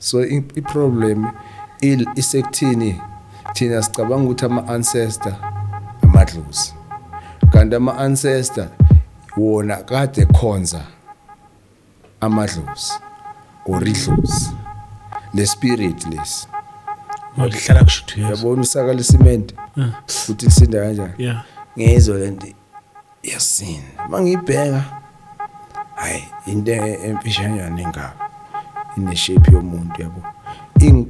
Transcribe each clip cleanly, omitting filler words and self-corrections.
So i-problem isekuthini, thina sicabanga ukuthi ama-ancestor amadlozi, kanti ama-ancestor wona kade khonza amadlozi or idlozi, le spirit lesi. Ngokuhlala kushuthi, yes. Yabona usaka lesimende ukuthi lisinda kanjani? Ngizwe lento yasinda, mangibheka, hayi, into emfishanyana engaka, ine shape yomuntu, yabo.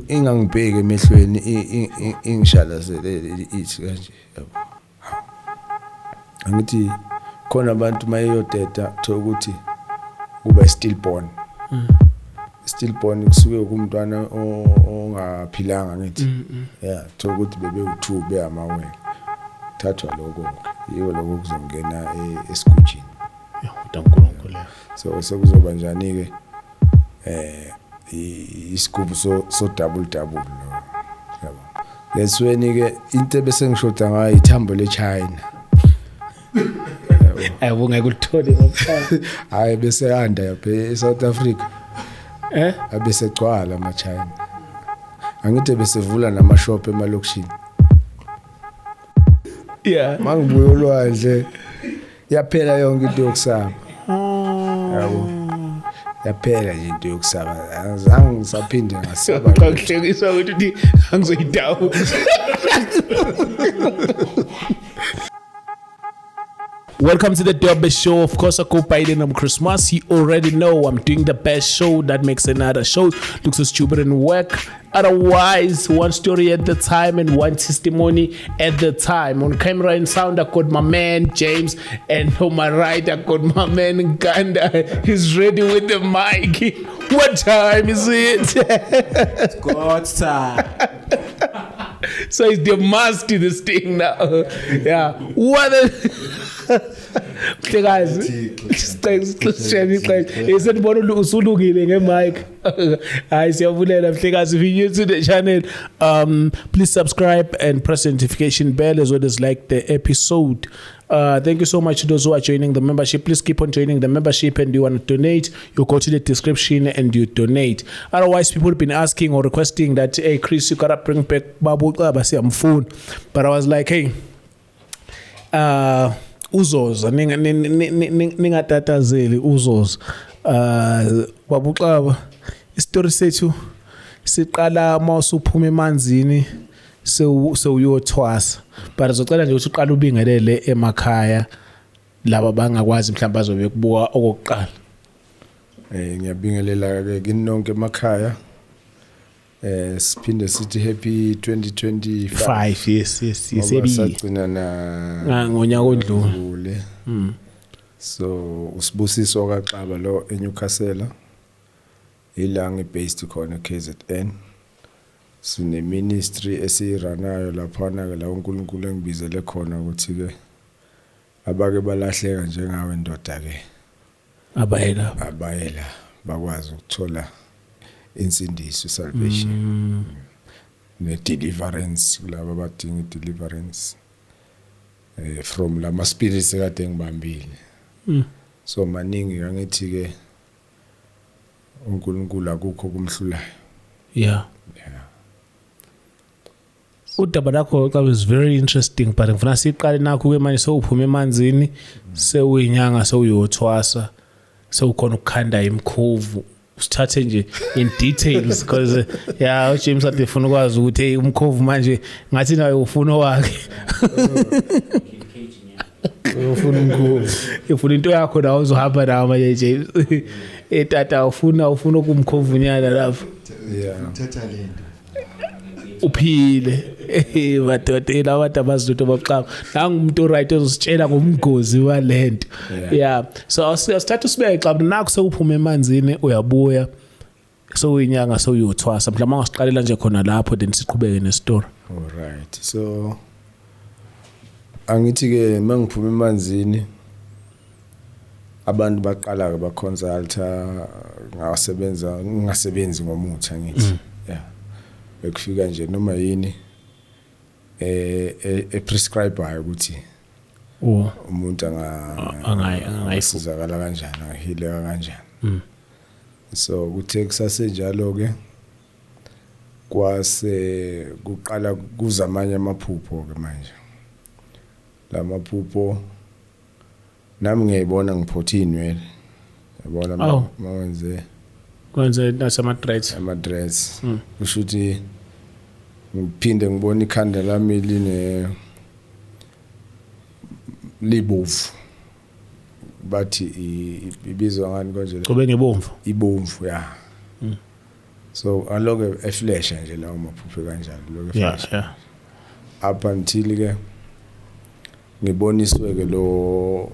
Ingangibheki emehlweni, ingishalazele, ithi kanje, yabo. Angithi khona abantu mayeyodeda, thola ukuthi kuba stillborn. Stillborn kusuke kumntwana ongaphilanga, ngithi yeah, thola ukuthi bebe u2 beyamawele, thathwa lokho ke, yiko lokho kuzongena esigujini. Yeah, uNkulunkulu. So sekuzoba njani ke isigubhu so double double lo, yabo. Lesweni ke into ebese ngishoda ngayo ithambo leChina. Ayi, ngeke ulithole ngokuqala. Hayi, bese anda yapha eSouth Africa. Eh? Abese gcwala ama-China, angithi bese vula namashop emalokishini. Mangibuya olwandle, yaphela yonke into yokusaba, yabo, yaphela nje into yokusaba, azange ngisaphinde ngasaba. Cha, kuhlekiswa ukuthi uthi angizoyidawu. Welcome to the Durban Show. Of course, I go by the name Christmas. You already know I'm doing the best show that makes another show look so stupid and work. Otherwise, one story at the time and one testimony at the time. On camera and sound, I got my man James, and on my right, I got my man Ganda. He's ready with the mic. What time is it? God's time. So it's the must to this thing now. Yeah. What a Mhlekazi. Sicela ixesha. Esenibona usulungile ngemic. Hayi, siyabulela mhlekazi. If you're new to the channel, please subscribe and press the notification bell as well as like the episode. Thank you so much to those who are joining the membership. Please keep on joining the membership, and you want to donate, you go to the description and you donate. Otherwise, people have been asking or requesting that, "Hey, Chris, you gotta bring back Babu Xaba, siyamfuna." But I was like, "Hey, uzoza, ningatatazeli, uzoza." Babu Xaba, isitori sethu siqala mawusuphuma emanzini, sewuyothwasa, but uzocela nje ukuthi uqale ubingelele emakhaya laba bangakwazi, mhlawumbe bazobe kubuka okokuqala. Ngiyabingelela ke kini nonke emakhaya. Siphinde sithi happy 2025. 5, yes. Ngoba Ebi sagcina na ngonyaka odlule. odlule. So uSibusiso kaXaba lo eNewcastle. Ila ngibased khona KZN. Sine ministry esiyirunayo laphana ke, la uNkulunkulu engibizele khona ukuthi ke abake balahleka njengawe ndoda ke abayela abayela bakwazi ukuthola insindiso, salvation, ne deliverance kulabo abadinga deliverance from lama spirits ekade ngibambile. So maningi, angithi ke uNkulunkulu akukho kumhlulayo. Yeah. Udaba lakho xa is very interesting, but ngifuna siqale nakho ke manje, sewuphuma emanzini, sewuyinyanga, sewuyothwasa, sewukhona ukukhanda imkhovu. Usithathe nje in details, because yeah, uJames ade ufuna ukwazi ukuthi, hey, umkhovu manje ngathi naye ufuna owakhe. Ufuna umkhovu. Ufuna into yakho nawe, uzohamba nawe manje James. Tata, ufuna ukumkhovunyana lapho. Yeah. Thatha lento. Uphile. Madoda, la bantu abazi lutho babuxaba. Nangumuntu right ozositshela ngomgozi walento. Yeah, so asithatha usibeke xa nakho sewuphuma emanzini, uyabuya, sewuyinyanga, sewuyothwasa. Mhlawumbe ungasiqalela nje khona lapho, then siqhubeke nestory. Alright, so angithi ke mangiphuma emanzini, abantu baqala ke baconsulta, ngasebenza ngingasebenzi ngomuthi, angithi yeah, bekufika nje noma yini e prescribe ukuthi oh umuntu anga angasizakala kanjani, angahileka kanjani. So kuthe kusasenjalo ke Kwase kuqala kuza amanye amaphupho ke manje. Lamaphupho nami ngiyayibona ngiphothe inwele, yabona. Mawenze Kwenze nasama-dreads. Ama-dreads. Kusho ukuthi ngiphinde ngibone ikhanda lami line libovu, bathi ibizwa ngani konje le? Cobe ngebomvu. Ibomvu, ya. So aloke eflasha nje lawo maphupho kanjalo, lokho eflasha up until ke ngiboniswe ke lo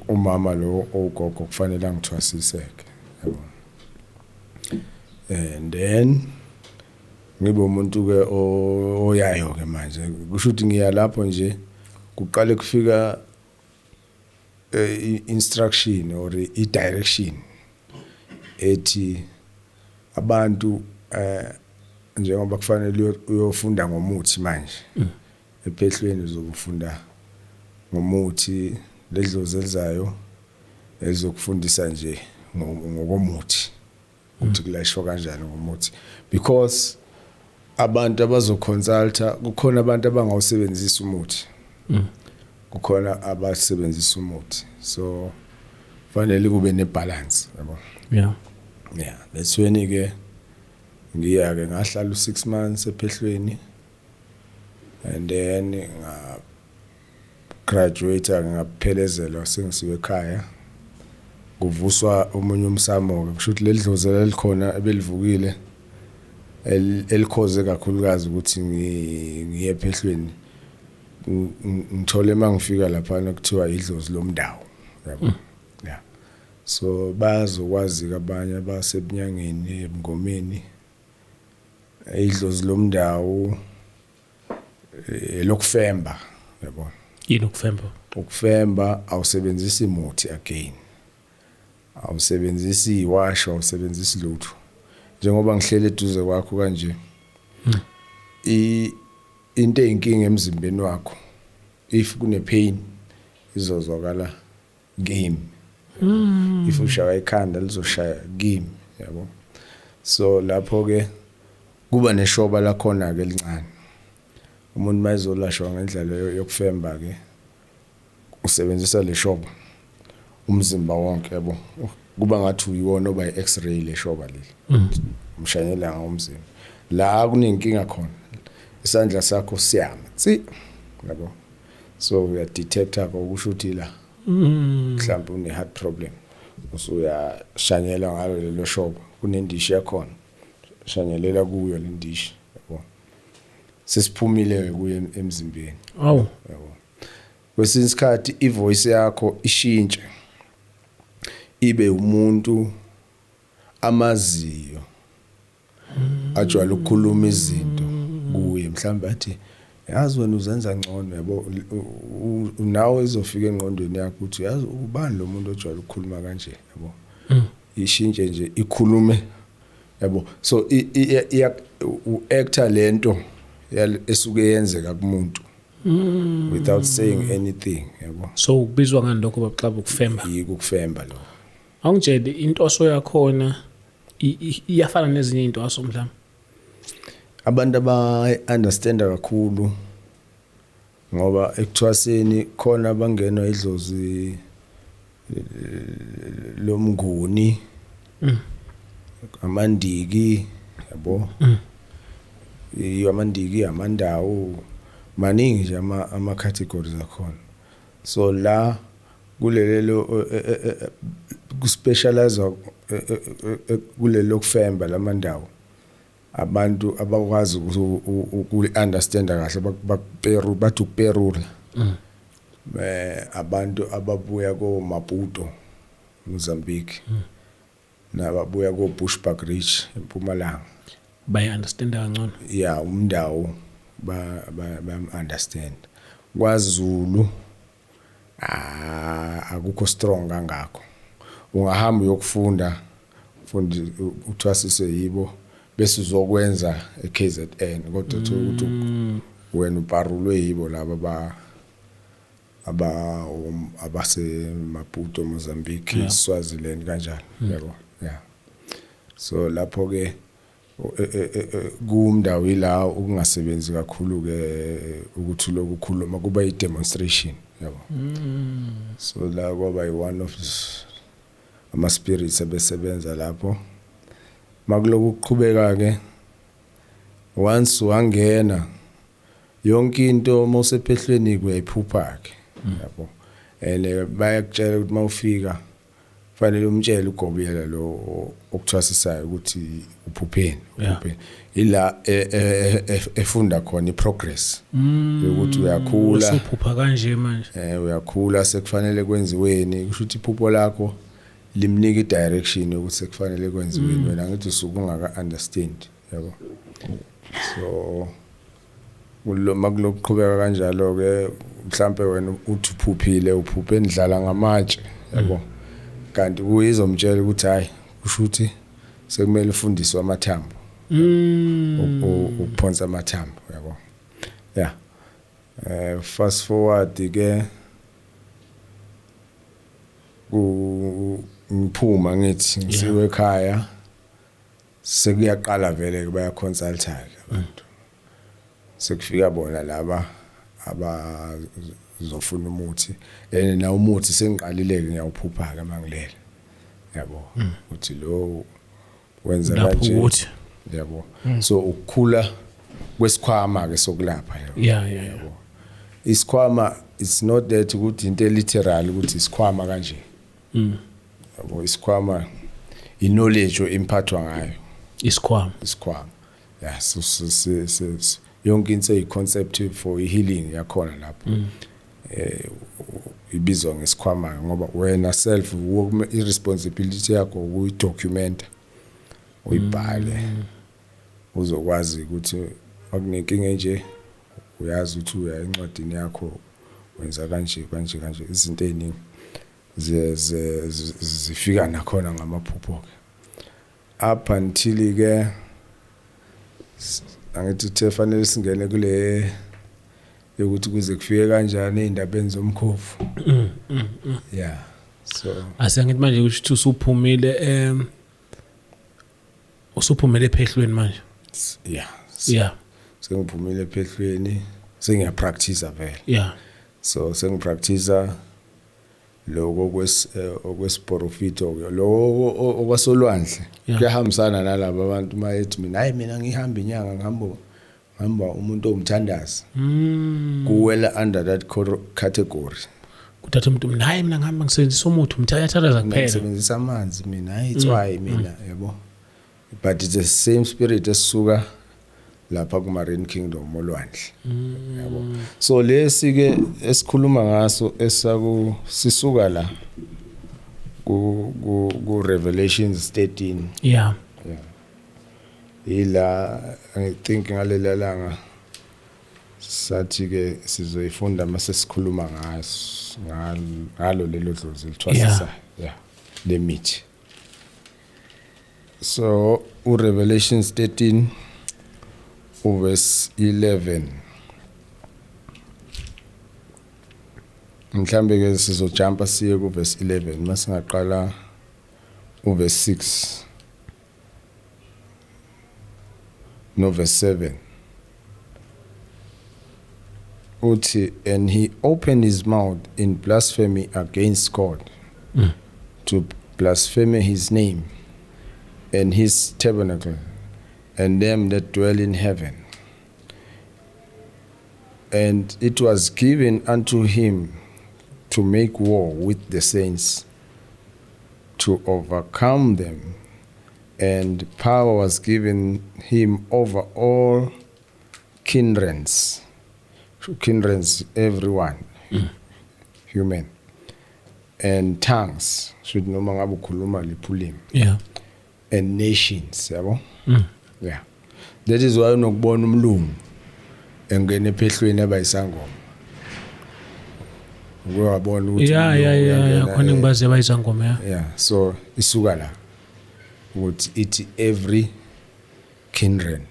umama lo ogogo kufanele angithwasiseke, yabo. And then ngibe umuntu ke oyayo ke manje, kusho ukuthi ngiya lapho nje kuqale kufika instruction or i direction ethi abantu njengoba kufanele uyofunda ngomuthi manje ephehlweni, uzokufunda ngomuthi ledlozi elizayo elizokufundisa nje ngokomuthi ukuthi kulashwa kanjani ngomuthi, because abantu abazoconsulta kukhona abantu abangawusebenzisa umuthi, kukhona abasebenzisa umuthi, so fanele kube nebalance, yabo. Yeah, that's when ke ngiya ke ngahlala u6 months ephehlweni and then nga graduate, ngaphelezelwa sengisiwe ekhaya, kuvuswa omunye umsamo ke, kusho ukuthi leli dlozi elikhona ebelivukile elikhoze kakhulukazi ukuthi ngiye ephehlweni. Ngithole mangifika lapha kuthiwa idlozi lomndawo, yabo, yeah. So bazokwazi abanye abasebunyangeni, ebungomeni, idlozi lomndawo lokufemba, yabo. Yini ukufemba? Ukufemba awusebenzisi imuthi again, awusebenzisi iwasho, awusebenzisi lutho. Njengoba ngihlele eduze kwakho kanje, into eyinkinga emzimbeni wakho, if kune pain izozwakala kimi, if ushaya ikhanda lizoshaya kimi, yabo. So lapho ke kuba neshoba lakhona ke elincane. Umuntu mayizolashwa ngendlela yokufemba ke, usebenzisa le shoba umzimba wonke, yabo, kuba ngathi uyiwona oba i-x-ray le shoba leli, umshanyela ngomzimba la kunenkinga khona, isandla sakho siyama tsi, yabo. So uyadetecta ukusho ukuthi la mhlawumbe une heart problem, usuyashanyela ngalo lelo shoba. Kunendishi yakhona, shanyelela kuyo le ndishi, yabo, sesiphumile kuye emzimbeni. Awu. Yabo, kwesinye isikhathi ivoice yakho ishintshe ibe umuntu amaziyo ajwayele ukukhuluma izinto kuye, mhlawumbe athi, "Yazi wena uzenza ngcono," yabo. Nawe izofika engqondweni yakho ukuthi, "Yazi, ubani lo muntu ojwayele ukukhuluma kanje?" yabo. Ishintshe nje ikhulume, yabo. So u-actor lento esuke yenzeka kumuntu without saying anything, yabo. So kubizwa ngani lokho, babuxaba, ukufemba? Yiko ukufemba lo. Awungitshele, intwaso yakhona iyafana nezinye intwaso mhlawumbe? Abantu aba-understanda kakhulu, ngoba ekuthwaseni khona abangenwa idlozi lomnguni, amandiki, yabo, iyo amandiki, amandawo maningi nje, ama categories akhona. So la kulelo kuspecialize kulelo kufemba lamandawo, abantu abakwazi uku-understanda kahle bakuperu, bathi ukuperula, abantu ababuya ko Maputo, Mozambique, nababuya ko Bushbuckridge eMpumalanga. Bayi-understanda kangcono. Ya, umndawo ba ba understand. KwaZulu ah, akukho strong kangakho. Ungahamba uyokufunda, ufundi uthwasiswe yibo, bese uzokwenza eKZN, kodwa uthola ukuthi wena uparulwe yibo laba ba aba abase Maputo, Mozambique, Swaziland kanjalo, yabo, yeah. So lapho ke Kumndawo ila ukungasebenzi kakhulu ke ukuthi lokukhuluma kuba i demonstration, yabo. So la kwaba i one of ama spirits abesebenza lapho. Makuloku kuqhubeka ke, once wangena, yonke into mawusephehlweni kuyayiphupha ke, yabo, and bayakutshela ukuthi mawufika fanele umtshele ugobiyela lo okuthwasisayo ukuthi uphupheni. Uphupheni ila efunda khona iprogress yokuthi uyakhula. Usuphupha kanje manje. Uyakhula, sekufanele kwenziweni. Kusho ukuthi iphupho lakho limnika i-direction yokuthi sekufanele kwenziweni. Wena ngithi usuke ungaka understand, yabo. So kulo makulokuqhubeka kanjalo ke, mhlambe wena uthi uphuphile, uphuphe endlala ngamatshe, yabo, kanti kuyizomtshela ukuthi hayi, kusho ukuthi sekumele ufundiswe amathambo, ukuphonsa amathambo, yabo. Yeah, fast forward ke, ku ngiphuma ngithi ngisiwe ekhaya, sekuyaqala vele ke, baya consulta ke abantu, sekufika bona laba abazofuna umuthi, and na umuthi sengiqalile ke, ngiyawuphupha ke mangilele, yabo, uthi lo wenza lapho kanje, ukuthi yabo. So ukukhula kwesikhwama ke sokulapha, yabo. Yeah. Isikhwama, it's not that ukuthi into literal ukuthi isikhwama kanje, yabo. Isikhwama i-knowledge imphathwa ngayo. Isikhwama. Isikhwama, yeah. So yonke into eyi-concept for i-healing yakhona lapho ibizwa ngesikhwama, ngoba wena self i-responsibility yakho ukuyidocumenta, uyibhale, uzokwazi ukuthi makunenkinga enje, uyazi ukuthi uya encwadini yakho, wenza kanje kanje kanje. Izinto eziningi zifika nakhona ngamaphupho ke, up until ke angithi uthe fanele singene kule yokuthi kuze kufike kanjani ey'ndabeni zomkhovu. Yeah, so Asengithi manje kusho ukuthi usuphumile, usuphumele ephehlweni manje. Yeah. Sengiphumile ephehlweni, sengiyapractice vele. So sengipractice lokho okwesiprofito ke, lokho okwasolwandle. Kuyahambisana nalabo abantu mayethi, "Mina, hayi, mina ngihamba inyanga, ngihamba umuntu owumthandazi." Kuwela under that category. Kuthatha umuntu, "Mina, hayi, mina ngihamba ngisebenzisa umuthi, umthatha kuphela." "Ngisebenzisa amanzi mina, hayi, itswayi mina," yabo, but it's the same spirit esisuka lapha ku Marine Kingdom, olwandle, yabo. So lesi ke esikhuluma ngaso esaku sisuka la ku Revelations 13. Yeah, ila I think ngalela langa sathi ke sizoyifunda mase sikhuluma ngaso ngalo lelo dlozi elithwasisayo, yeah, lemithi. So u Revelations 13 uverse 11, mhlambe ke sizojumpa siye ku verse 11, masingaqala uverse 6 no verse 7. Uthi, "And he opened his mouth in blasphemy against God, to blaspheme his name and his tabernacle and them that dwell in heaven. And it was given unto him to make war with the saints, to overcome them, and power was given him over all kindreds," kindreds, everyone, human, "and tongues," should noma ngabe ukhuluma liphulimi, "and nations," yabo. Yeah, that is why unokubona umlungu engena ephehlweni abayisangoma, uke wabona ukuthi umlungu uyangena, Khona ngibazi abayizangoma, yeah. Yeah, so isuka la ukuthi ithi every kindred,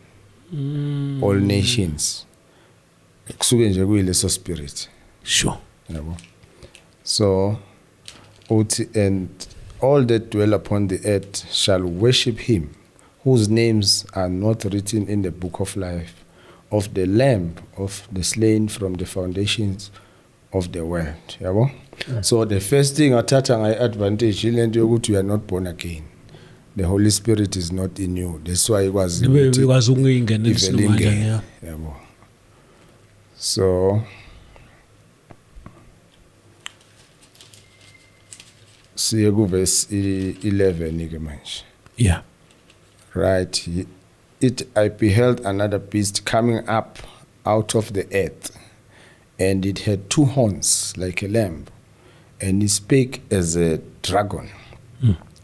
all nations, kusuke nje kuyileso spirit. Yabo. So uthi, "And all that dwell upon the earth shall worship him, whose names are not written in the book of life of the Lamb of the slain from the foundations of the world. Yabo? So the first thing athatha ngayi advantage ilento yokuthi you are not born again. The Holy Spirit is not in you. That's why ikwazi ukuthi Bekwazi ukuyingenisa ivele noma kanjani, ingene. yeah. Yabo. So siye ku verse 11 ke manje. Yeah. Right. It I beheld another beast coming up out of the earth, and it had two horns like a lamb, and he spake as a dragon.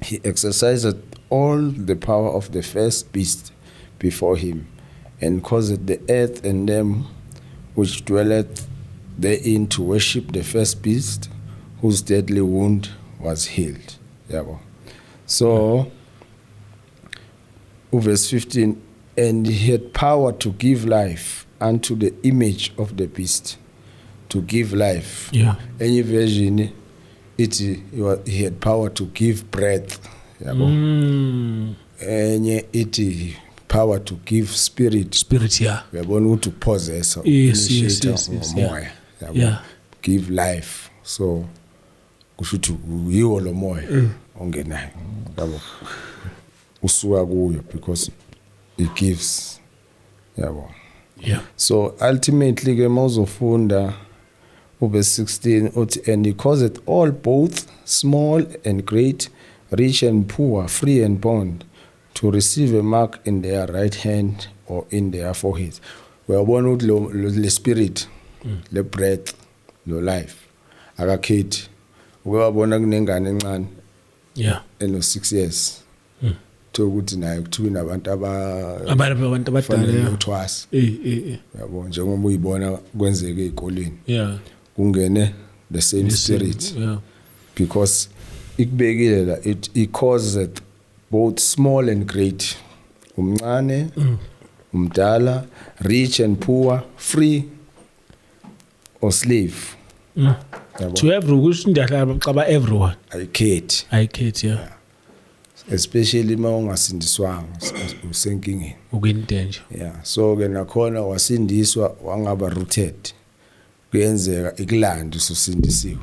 He exercised all the power of the first beast before him, and caused the earth and them which dwelleth therein to worship the first beast, whose deadly wound was healed. Yabo. So, verse 15, and he had power to give life unto the image of the beast, to give life. Yeah. Enye version ithi he had power to give breath. Yabo. Enye ithi power to give spirit. Spirit, yeah. Uyabona ukuthi upossess Yes, ngomoya. Yabo. Yeah. Give life. So kusho ukuthi yiwo lo moya ongenayo. Yabo. Usuka kuyo because it gives. Yabo. Yeah. So ultimately ke mawuzofunda uverse 16 uthi, and he causeth all, both small and great, rich and poor, free and bond, to receive a mark in their right hand or in their foreheads. Uyabona ukuthi le spirit, le breath, lo life akakhethi. Uke wabona kunengane encane Yeah. eno 6 years. Thola ukuthi naye kuthiwa inabantu Abantu abadala, abafanele yeah. uthwasa. Eh. Uyabo, njengoba uyibona kwenzeke ezikoleni. Yeah. Kungene the same spirit. Yeah. Because ikubekile la, it causeth both small and great, umncane, umdala, rich and poor, free or slave. Yabo. To every kusho indaba xaba everyone. Ayikhethi. Ayikhethi, yeah. Especially uma ungasindiswanga usenkingeni. Ukuyinto nje. Yeah, so ke nakhona wasindiswa wangaba rooted. Kuyenzeka ikulanda ususindisiwe.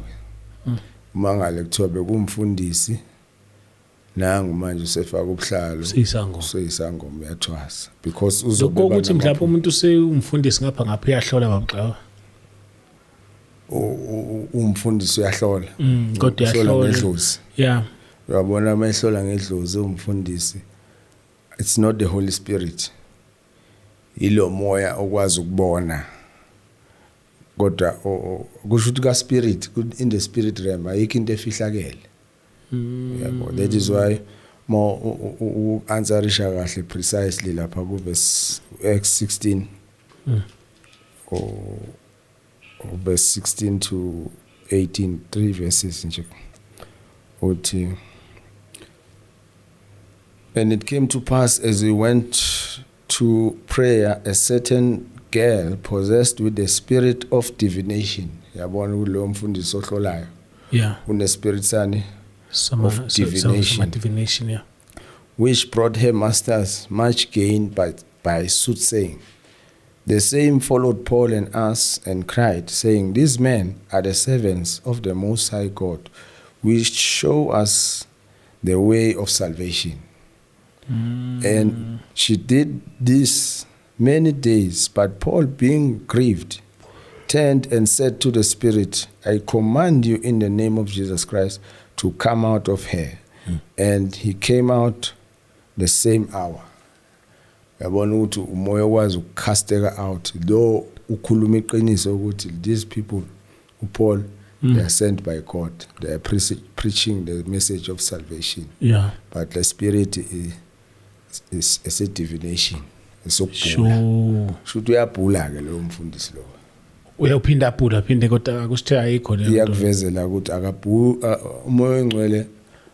Uma ngale kuthiwa bekumfundisi nangu manje usefaka ubuhlalo. Useyisangoma. Useyisangoma uyathwasa because uzobe Lokho ukuthi mhlawumbe umuntu usewumfundisi ngapha ngapha uyahlola bamxaba. Umfundisi uyahlola. Kodwa Uhlola uyahlola. ngedlozi. Yeah. Uyabona uma ehlola ngedlozi umfundisi, it's not the Holy Spirit. Ilo moya okwazi ukubona. Kodwa kusho ukuthi ka spirit, in the spirit realm ayikho into efihlakele. Yabo, that is why mo answerisha kahle precisely lapha ku verse Acts 16. Or verse 16 to 18, 3 verses nje. Uthi, and it came to pass as he went to prayer, a certain girl possessed with the spirit of divination. Yabona kulo mfundisi ohlolayo. Yeah. Une spirit sani Some of divination. Some divination, yeah. Which brought her masters much gain by soothsaying. The same followed Paul and us and cried, saying, These men are the servants of the Most High God, which show us the way of salvation. And she did this many days, but Paul, being grieved, turned and said to the spirit, I command you in the name of Jesus Christ to come out of her. And he came out the same hour. Uyabona ukuthi umoya okwazi ukucasteka out, though ukhuluma iqiniso ukuthi these people, uPaul, they are sent by God. They are preaching the message of salvation. Yeah. But the spirit is a divination. Esokubhula. Sure. Shuthi uyabhula ke lo mfundisi lo. Uyaphinda abhula phinde kodwa akusithe ayikho leyo nto. Iyakuvezela ukuthi umoya ongcwele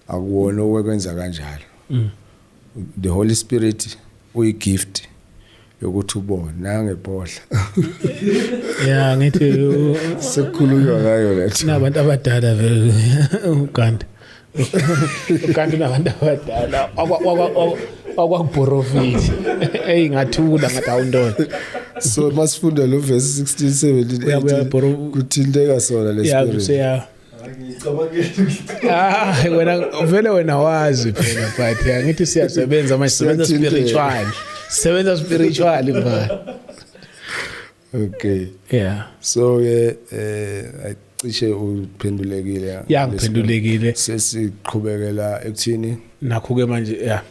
akuwona okwenza kanjalo. The Holy Spirit uyi gift yokuthi ubone nangebhodla. Yeah, ngithi Sekukhulunywa ngayo lethu. nabantu abadala vele Uganda. Kanti unabantu abadala wakwakubhorofiti. Eyi, ngathula, ngathi awundoda. So masifunda lo verse 16, 17, Uyabuya 18, kuthinteka sona le spirit. Kuseya. Ngicabangela. Ah, wena vele wena wazi phela, but ya, ngithi siyasebenza manje, sisebenza Siyathinteka. spiritual, sisebenza spiritual mfana. Okay. So ke acishe uphendulekile. Ya, ngiphendulekile. Sesiqhubekela ekuthini? Nakho ke manje, ya.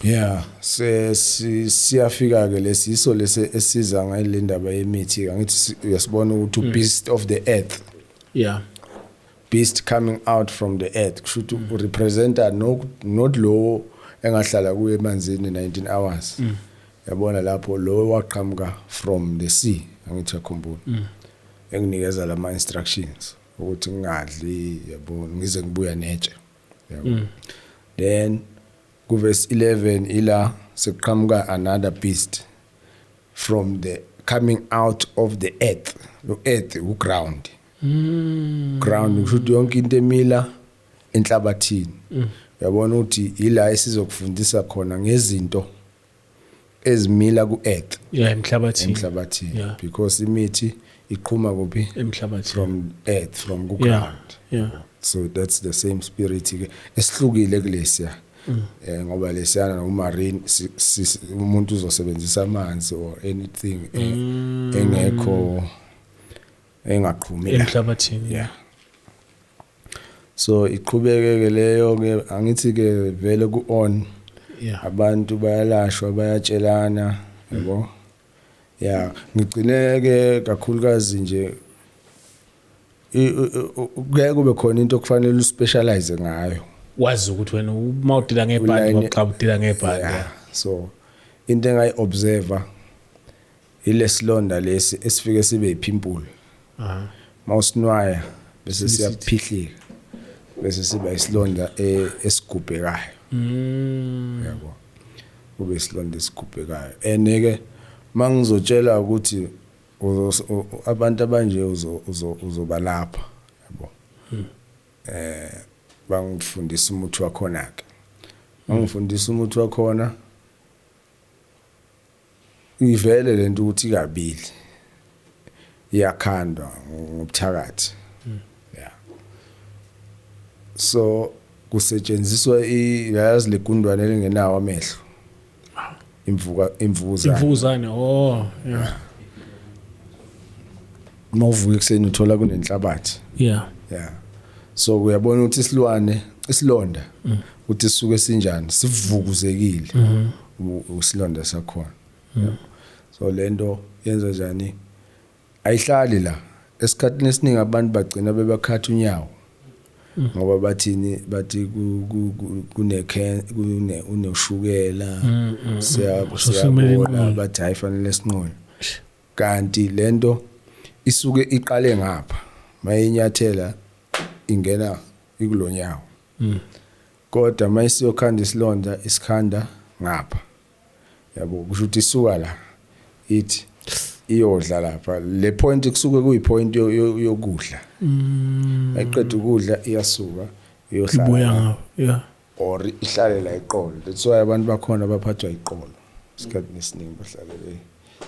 Yeah, siyafika ke lesiso lesi esiza ngale ndaba yemithi. Angithi uyasibona ukuthi beast of the earth, beast coming out from the earth, kusho ukuthi urepresenta no, not lo engahlala kuye emanzini 19 hours. Yabona lapho lo waqhamuka from the sea, angithi yakhumbula, enginikeza lama instructions ukuthi ngingadli, yabo, ngize ngibuya netshe, yabo. Then kuverse 11 ila sekuqhamuka another beast from the coming out of the earth. Lo earth u ground. Ground kusho ukuthi yonke into emila enhlabathini. Uyabona ukuthi ila esizokufundisa khona ngezinto ezimila ku earth. Yeah, emhlabathini. Emhlabathini. Because imithi iqhuma kuphi? Emhlabathini. From earth, from ku ground. So that's the same spirit ke esihlukile kulesiya, ngoba lesiyana umarine, umuntu uzosebenzisa amanzi or anything engekho, engaqhumi la. Emhlabathini. Yeah, so iqhubeke ke leyo ke, angithi ke vele ku on abantu bayalashwa, bayatshelana, yabo. Ya, ngigcine ke kakhulukazi nje kuyaye kube khona into okufanele uspecialize ngayo. Wazi ukuthi wena uma udila ngebhadi, xa udila ngebhadi. Yeah. So into engayi-observe ilesilonda lesi esifike sibe ipimple. Mawusinwaya bese siyaphihlika, bese siba isilonda esigubhekayo. Yabo, kube isilonda esigubhekayo. And ke mangizotshela ukuthi abantu abanje uzobalapha, yabo, bangifundisa umuthi wakhona ke, bangifundisa umuthi wakhona. Ivele lento ukuthi kabili iyakhandwa ngobuthakathi. Yeah, so kusetshenziswa yazi legundwane elingenawo amehlo, imvuka, imvukuzane. Imvukuzane, oh yeah. Mawuvuka ekuseni uthola kunenhlabathi. Yeah, so uyabona ukuthi isilwane, isilonda ukuthi sisuke sinjani, sivukuzekile usilonda sakhona. So lento yenza njani? Ayihlali la. Esikhathini esiningi abantu bagcina bebakhatha unyawo, ngoba bathini? Bathi kune kune unoshukela, So sekumele siyabona inqunywe. Bathi hayi, fanele sinqunywe, kanti lento isuke iqale ngapha, mayinyathela ingena ikulonyawo, kodwa mayisiyokhanda isilonda isikhanda ngapha, yabo. Kusho ukuthi isuka la ithi iyodla lapha. Le point kusuke kuyipoint yokudla. Ayiqeda ukudla, iyasuka iyohlala Ibuya la, ngawo, yeah. or ihlale la iqolo. That's why abantu bakhona baphathwa iqolo isikhathi esiningi, bahlale le.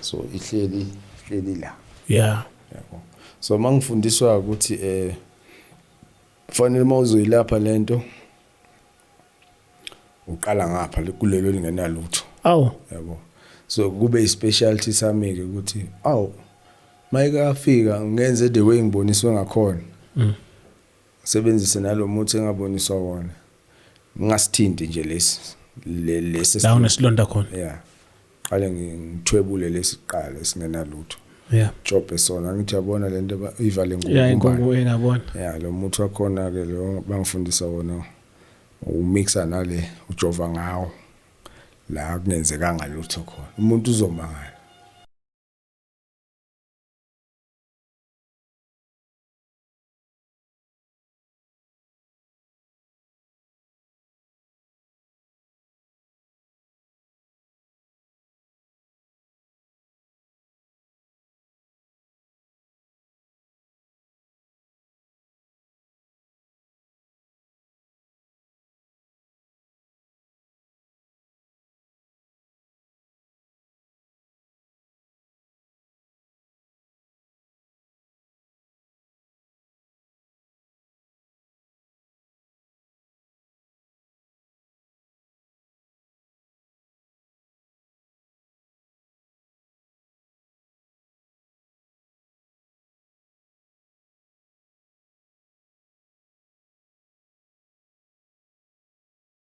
So ihleli la, yabo. So mangifundiswa ukuthi kufanele mawuzoyilapha lento uqala ngapha kulelo lingenalutho. Awu. Yabo, so kube ispecialty sami ke ukuthi awu, mayike afika ngenze the way ngiboniswe ngakhona, sebenzise nalomuthi engaboniswa wona, ngingasithinti nje lesi lesi. La unesilonda khona. Yeah, qale ngithwebule lesiqala esingenalutho, jobhe sona. Ngithi yabona lento ivale Yeah, ngokumbane. Inkungu engabona. Yeah, lo muthi wakhona ke lo bangifundisa wona, umixa nale, ujova ngawo la kungenzekanga lutho khona, umuntu uzomangala.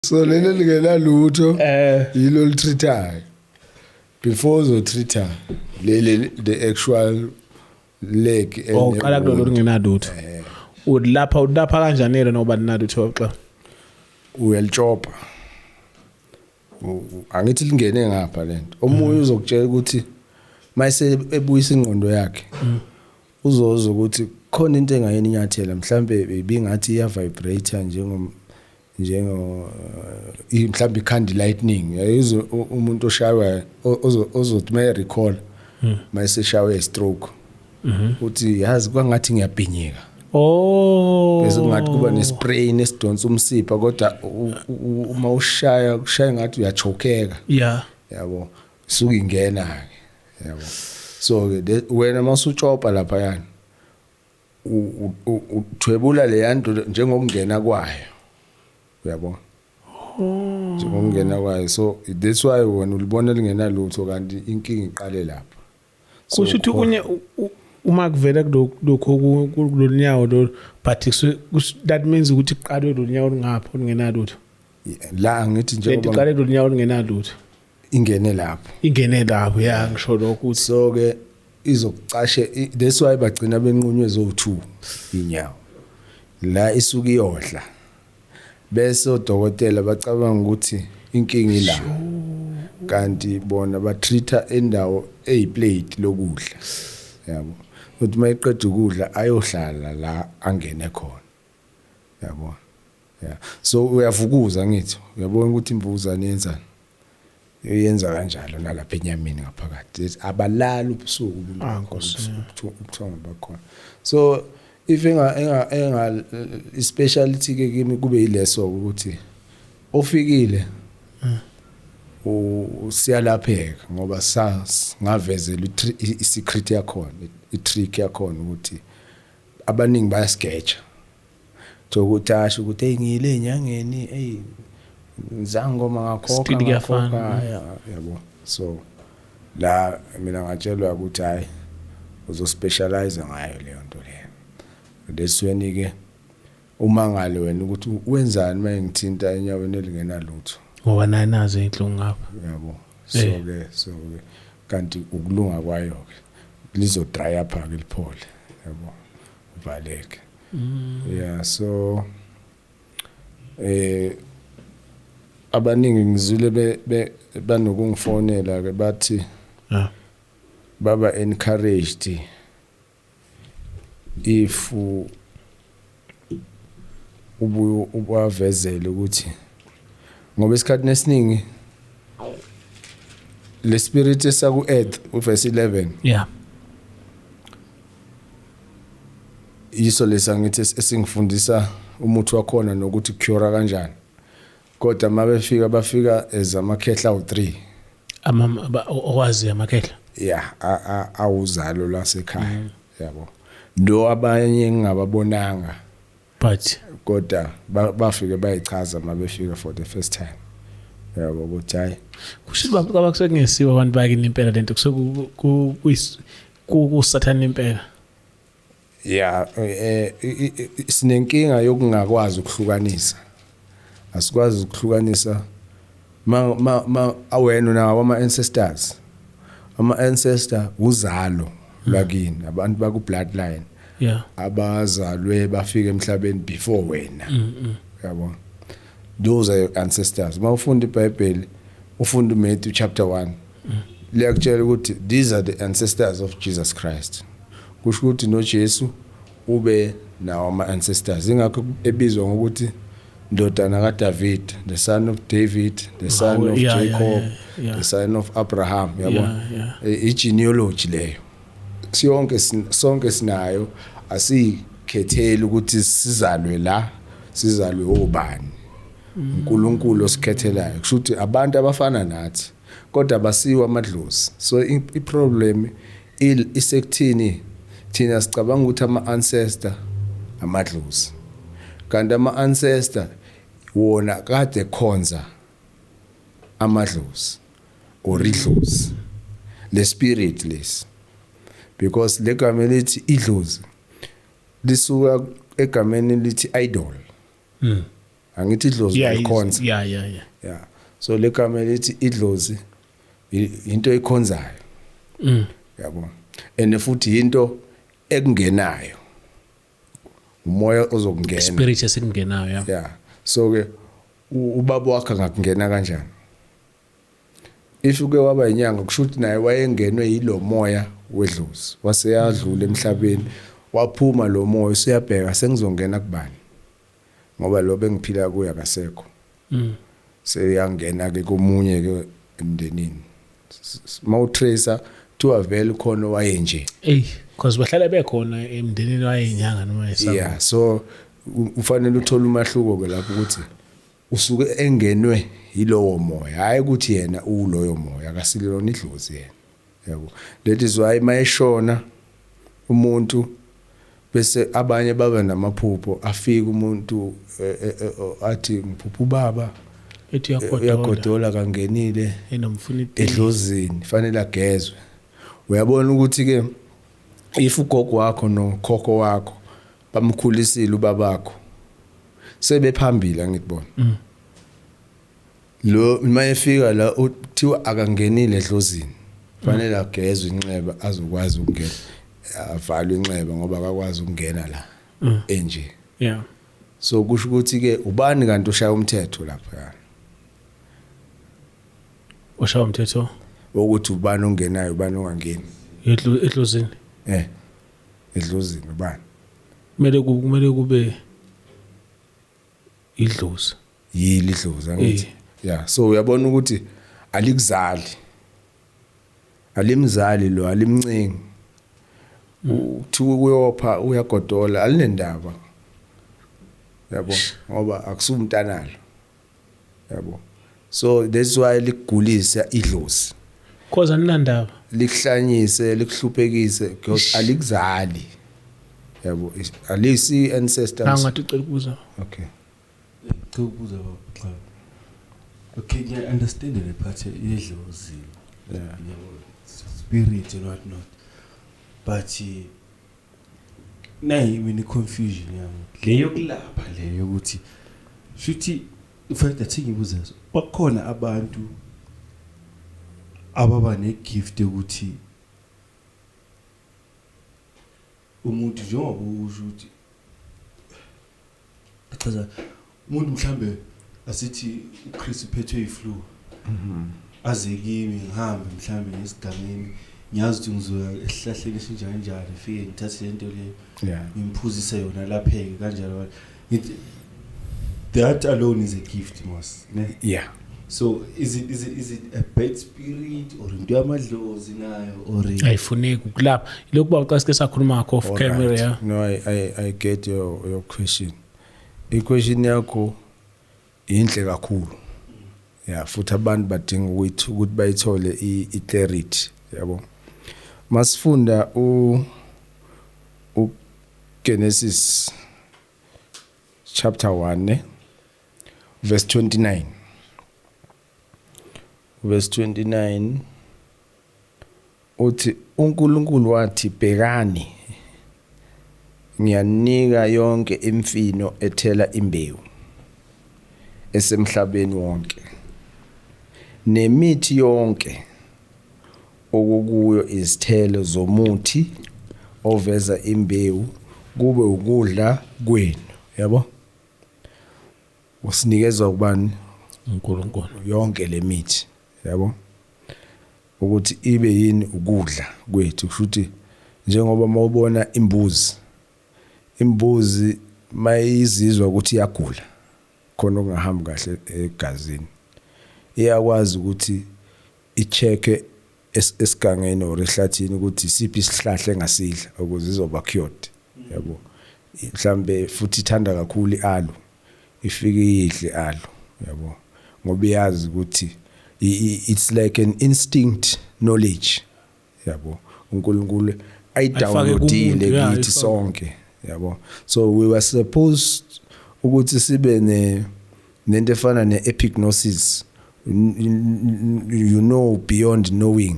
So leli lingenalutho yilo litreatayo before uzotreata leli, the actual leg. Oh, uqala kulolo lingenalutho. Ulapha kanjani lo noba linalutho xa? Uyalitshopa. Angithi lingene ngapha lento, omunye uzokutshela ukuthi mayise ebuyisa ingqondo yakhe, uzozwa ukuthi khona into engayeni inyathela, mhlambe ibingathi iya vibrate njengo mhlambe ikhandi lightning yayizwe umuntu oshaywa ozothi may recall mayeseshawe stroke, uthi yazi kwangathi ngiyabhinyika. Bese kungathi kuba nesprain esidonsa umsipha, kodwa uma ushaya kushaya ngathi uyachokeka. Yabo, suka ingena ke, yabo. So ke wena masutshopa lapha yani uthwebula le yanto njengokungena kwayo, uyabo, njengokungena kwayo. So that's why wena ulibona lingenalutho kanti inkinga iqale lapha. So kusho ukuthi kunye uma kuvela kulokho kulonyawo lo, but that means ukuthi kuqalwe lo nyawo olungapha olungenalutho. La angithi lento njengoba iqale lo nyawo olungenalutho. Ingene lapho. Ingene lapho, ya, ngisho lokho ukuthi So ke izokucashe that's why bagcina benqunywe zo2 inyawo la isuka iyodla, bese odokotela bacabanga ukuthi inkinga ila, kanti bona batreata endawo eyiplate lokudla, yabo, ukuthi mayiqeda ukudla ayohlala la angene khona, yabo. Yeah, so uyavukuza, ngithi uyabona ukuthi imvukuzane yenzani, uyenza kanjalo nalapha enyameni ngaphakathi. Abalali ubusuku. Ah, Nkosi. Ubuthongo bakhona. So if enga speciality ke kimi kube yileso ukuthi ofikile siyalapheka ngoba ngavezela i-secret yakhona, i-trick yakhona, ukuthi abaningi bayasigeja ukuthi asho ukuthi hey, ngiyile enyangeni, hey, ngizangoma, ngakhokha. Still kuyafana. Ngakhokha, yabo. So la mina ngatshelwa ukuthi hayi, uzospecialize ngayo leyo nto leyo. Lesweni ke uma ngale wena ukuthi wenzani mayengithinta enyaweni elingenalutho? Ngoba naye nazo inhlungu ngapha. Yabo, so ke kanti ukulunga kwayo ke lizo dry up ke, liphole, yabo, uvaleke. Yeah, so abaningi ngizwile banokungifonela ke bathi baba encouraged if ubuye ubavezele ukuthi ngoba isikhathi esiningi le spirit esaku earth, uverse 11, yiso lesa ngithi esingifundisa umuthi wakhona nokuthi cure kanjani, kodwa mabefika bafika ezamakhehla awu3. Ama okwazi amakhehla. Yeah, awuzalo lwasekhaya, yabo, lo abanye ngingababonanga. But kodwa bafike bayichaza mabefika for the first time, yabo, ukuthi hayi. Kusho ukuthi baba kusekungesiwa abantu bakini impela lento, kusuke kusathana impela. Yeah, sinenkinga yokungakwazi ukuhlukanisa, asikwazi ukuhlukanisa. Ma awena nawo ama ancestors, ama ancestor uzalo lwakini, abantu baku bloodline abazalwe bafika emhlabeni before wena, yabo. Those are your ancestors. Mawufunda iBhayibheli, ufunda uMatthew chapter 1, liyakutshela ukuthi these are the ancestors of Jesus Christ. Kusho ukuthi noJesu ube nawo ama ancestors, ingakho ebizwa ngokuthi ndodana kaDavid, the son of David, the son of Jacob, the son of Abraham, yabo. I-genealogy leyo siyonke sonke sinayo, asikhetheli ukuthi sizalwe la, sizalwe obani. uNkulunkulu osikhethelayo, kusho ukuthi abantu abafana nathi kodwa basiwa amadlozi. So i-problem isekuthini thina sicabanga ukuthi ama ancestor amadlozi, kanti ama ancestor wona kade khonza amadlozi or idlozi, le spirit lesi, because legama elithi idlozi lisuka egameni lithi idol. Angithi idlozi likhonza. Yeah, so le gama lithi idlozi into ekhonzayo. Yabo, and futhi into ekungenayo, umoya ozokungena. Spirit esingenayo, yeah. Yeah, so ke ubaba wakhe angakungena kanjani? If uke waba inyanga, kusho ukuthi naye wayengenwe yilo moya wedlozi, waseyadlula emhlabeni, waphuma lo moya, useyabheka sengizongena kubani, ngoba lo bengiphila kuye akasekho. Seyangena ke komunye ke emndenini. Mawutracer kuthiwa vele khona wayenje. Ey, because bahlala bekhona emndenini wayenyanga noma yesabo. Yeah, so ufanele uthole umahluko ke lapho ukuthi usuke engenwe yilowo moya, hayi ukuthi yena uloyo moya, akasilona idlozi yena, yabo. That is why mayeshona umuntu bese abanye baba namaphupho, afika umuntu athi ngiphupha ubaba ethi uyagodola, uyagodola kangenile enomfuna itiye. Edlozini, fanele agezwe. Uyabona ukuthi ke if ugogo wakho nokhokho wakho bamkhulisile ubabakho, sebephambili, angibona lo mayefika la uthiwa akangenile edlozini, fanele agezwe inxeba azokwazi ukungena, avalwe inxeba ngoba akakwazi ukungena la enje. So kusho ukuthi ke ubani kanti ushaya umthetho lapha yani? Ushaya umthetho ukuthi ubani ongenayo, ubani ongangeni. Edlozini. Edlozini ubani? Kumele kube idlozi. Yili idlozi, angithi? Yeah, so uyabona ukuthi alikuzali, alimzali lo, alimncengi, uthi uyopha, uyagodola, alinendaba, yabo, ngoba akusumntanalo, yabo. So that's why likugulisa idlozi. Cause aninandaba. Likuhlanyise, likuhluphekise because alikuzali, yabo, alisi ancestors. Ngathi ucela ukubuza. Okay. Cha, ukubuza baba, cha. Okay, ngiya understand le part yedlozi. Yabo, spirit and what not. But nayi mina confusion yami. Le yokulapha, le yokuthi shuthi, in fact athi ngibuze so. Bakhona abantu ababa negift yokuthi umuntu, njengoba usho ukuthi, chaza, umuntu mhlambe asithi uChris uphethwe iflu, aze kimi, ngihambe mhlambe ngesigangeni, ngiyazi ukuthi ngizoya esihlahleni esinjani njani, fike ngithathe lento leyo, ngimphuzise yona, lapheke kanjalo. Ngithi that alone is a gift mos, ne? Yeah. So is it a bad spirit or into yamadlozi nayo or Ayifuneki ukulapha lokhu ba xa sike sakhuluma ngakho off All camera. right. Yeah. No, I get your question. I-question yakho inhle kakhulu. Yeah, futhi abantu badinga ukuthi bayithole i-clarity, yabo. Masifunda u Genesis chapter 1, ne? Verse 29. Verse 29 uthi uNkulunkulu wathi, "Bhekani, ngiyanika yonke imfino ethela imbewu esemhlabeni wonke nemithi yonke okukuyo izithelo zomuthi oveza imbewu, kube ukudla kwenu," yabo. Usinikezwa kubani? uNkulunkulu. Yonke lemithi, yabo, ukuthi ibe yini? Ukudla kwethu. Kusho ukuthi njengoba mawubona imbuzi mayizizwa ukuthi iyagula khona okungahambi kahle egazini, iyakwazi ukuthi ichecke esigangeni or ehlathini ukuthi isiphi isihlahla engasidla ukuze izoba cured, yabo. Mhlambe futhi ithanda kakhulu ialoe, ifike idle aloe, yabo, ngoba iyazi ukuthi it's like an instinct knowledge, yabo, uNkulunkulu ayidownloadile kumuntu, yeah, kithi ayifake. sonke, yabo. So we were supposed ukuthi sibe ne nento efana ne-epignosis, you know, beyond knowing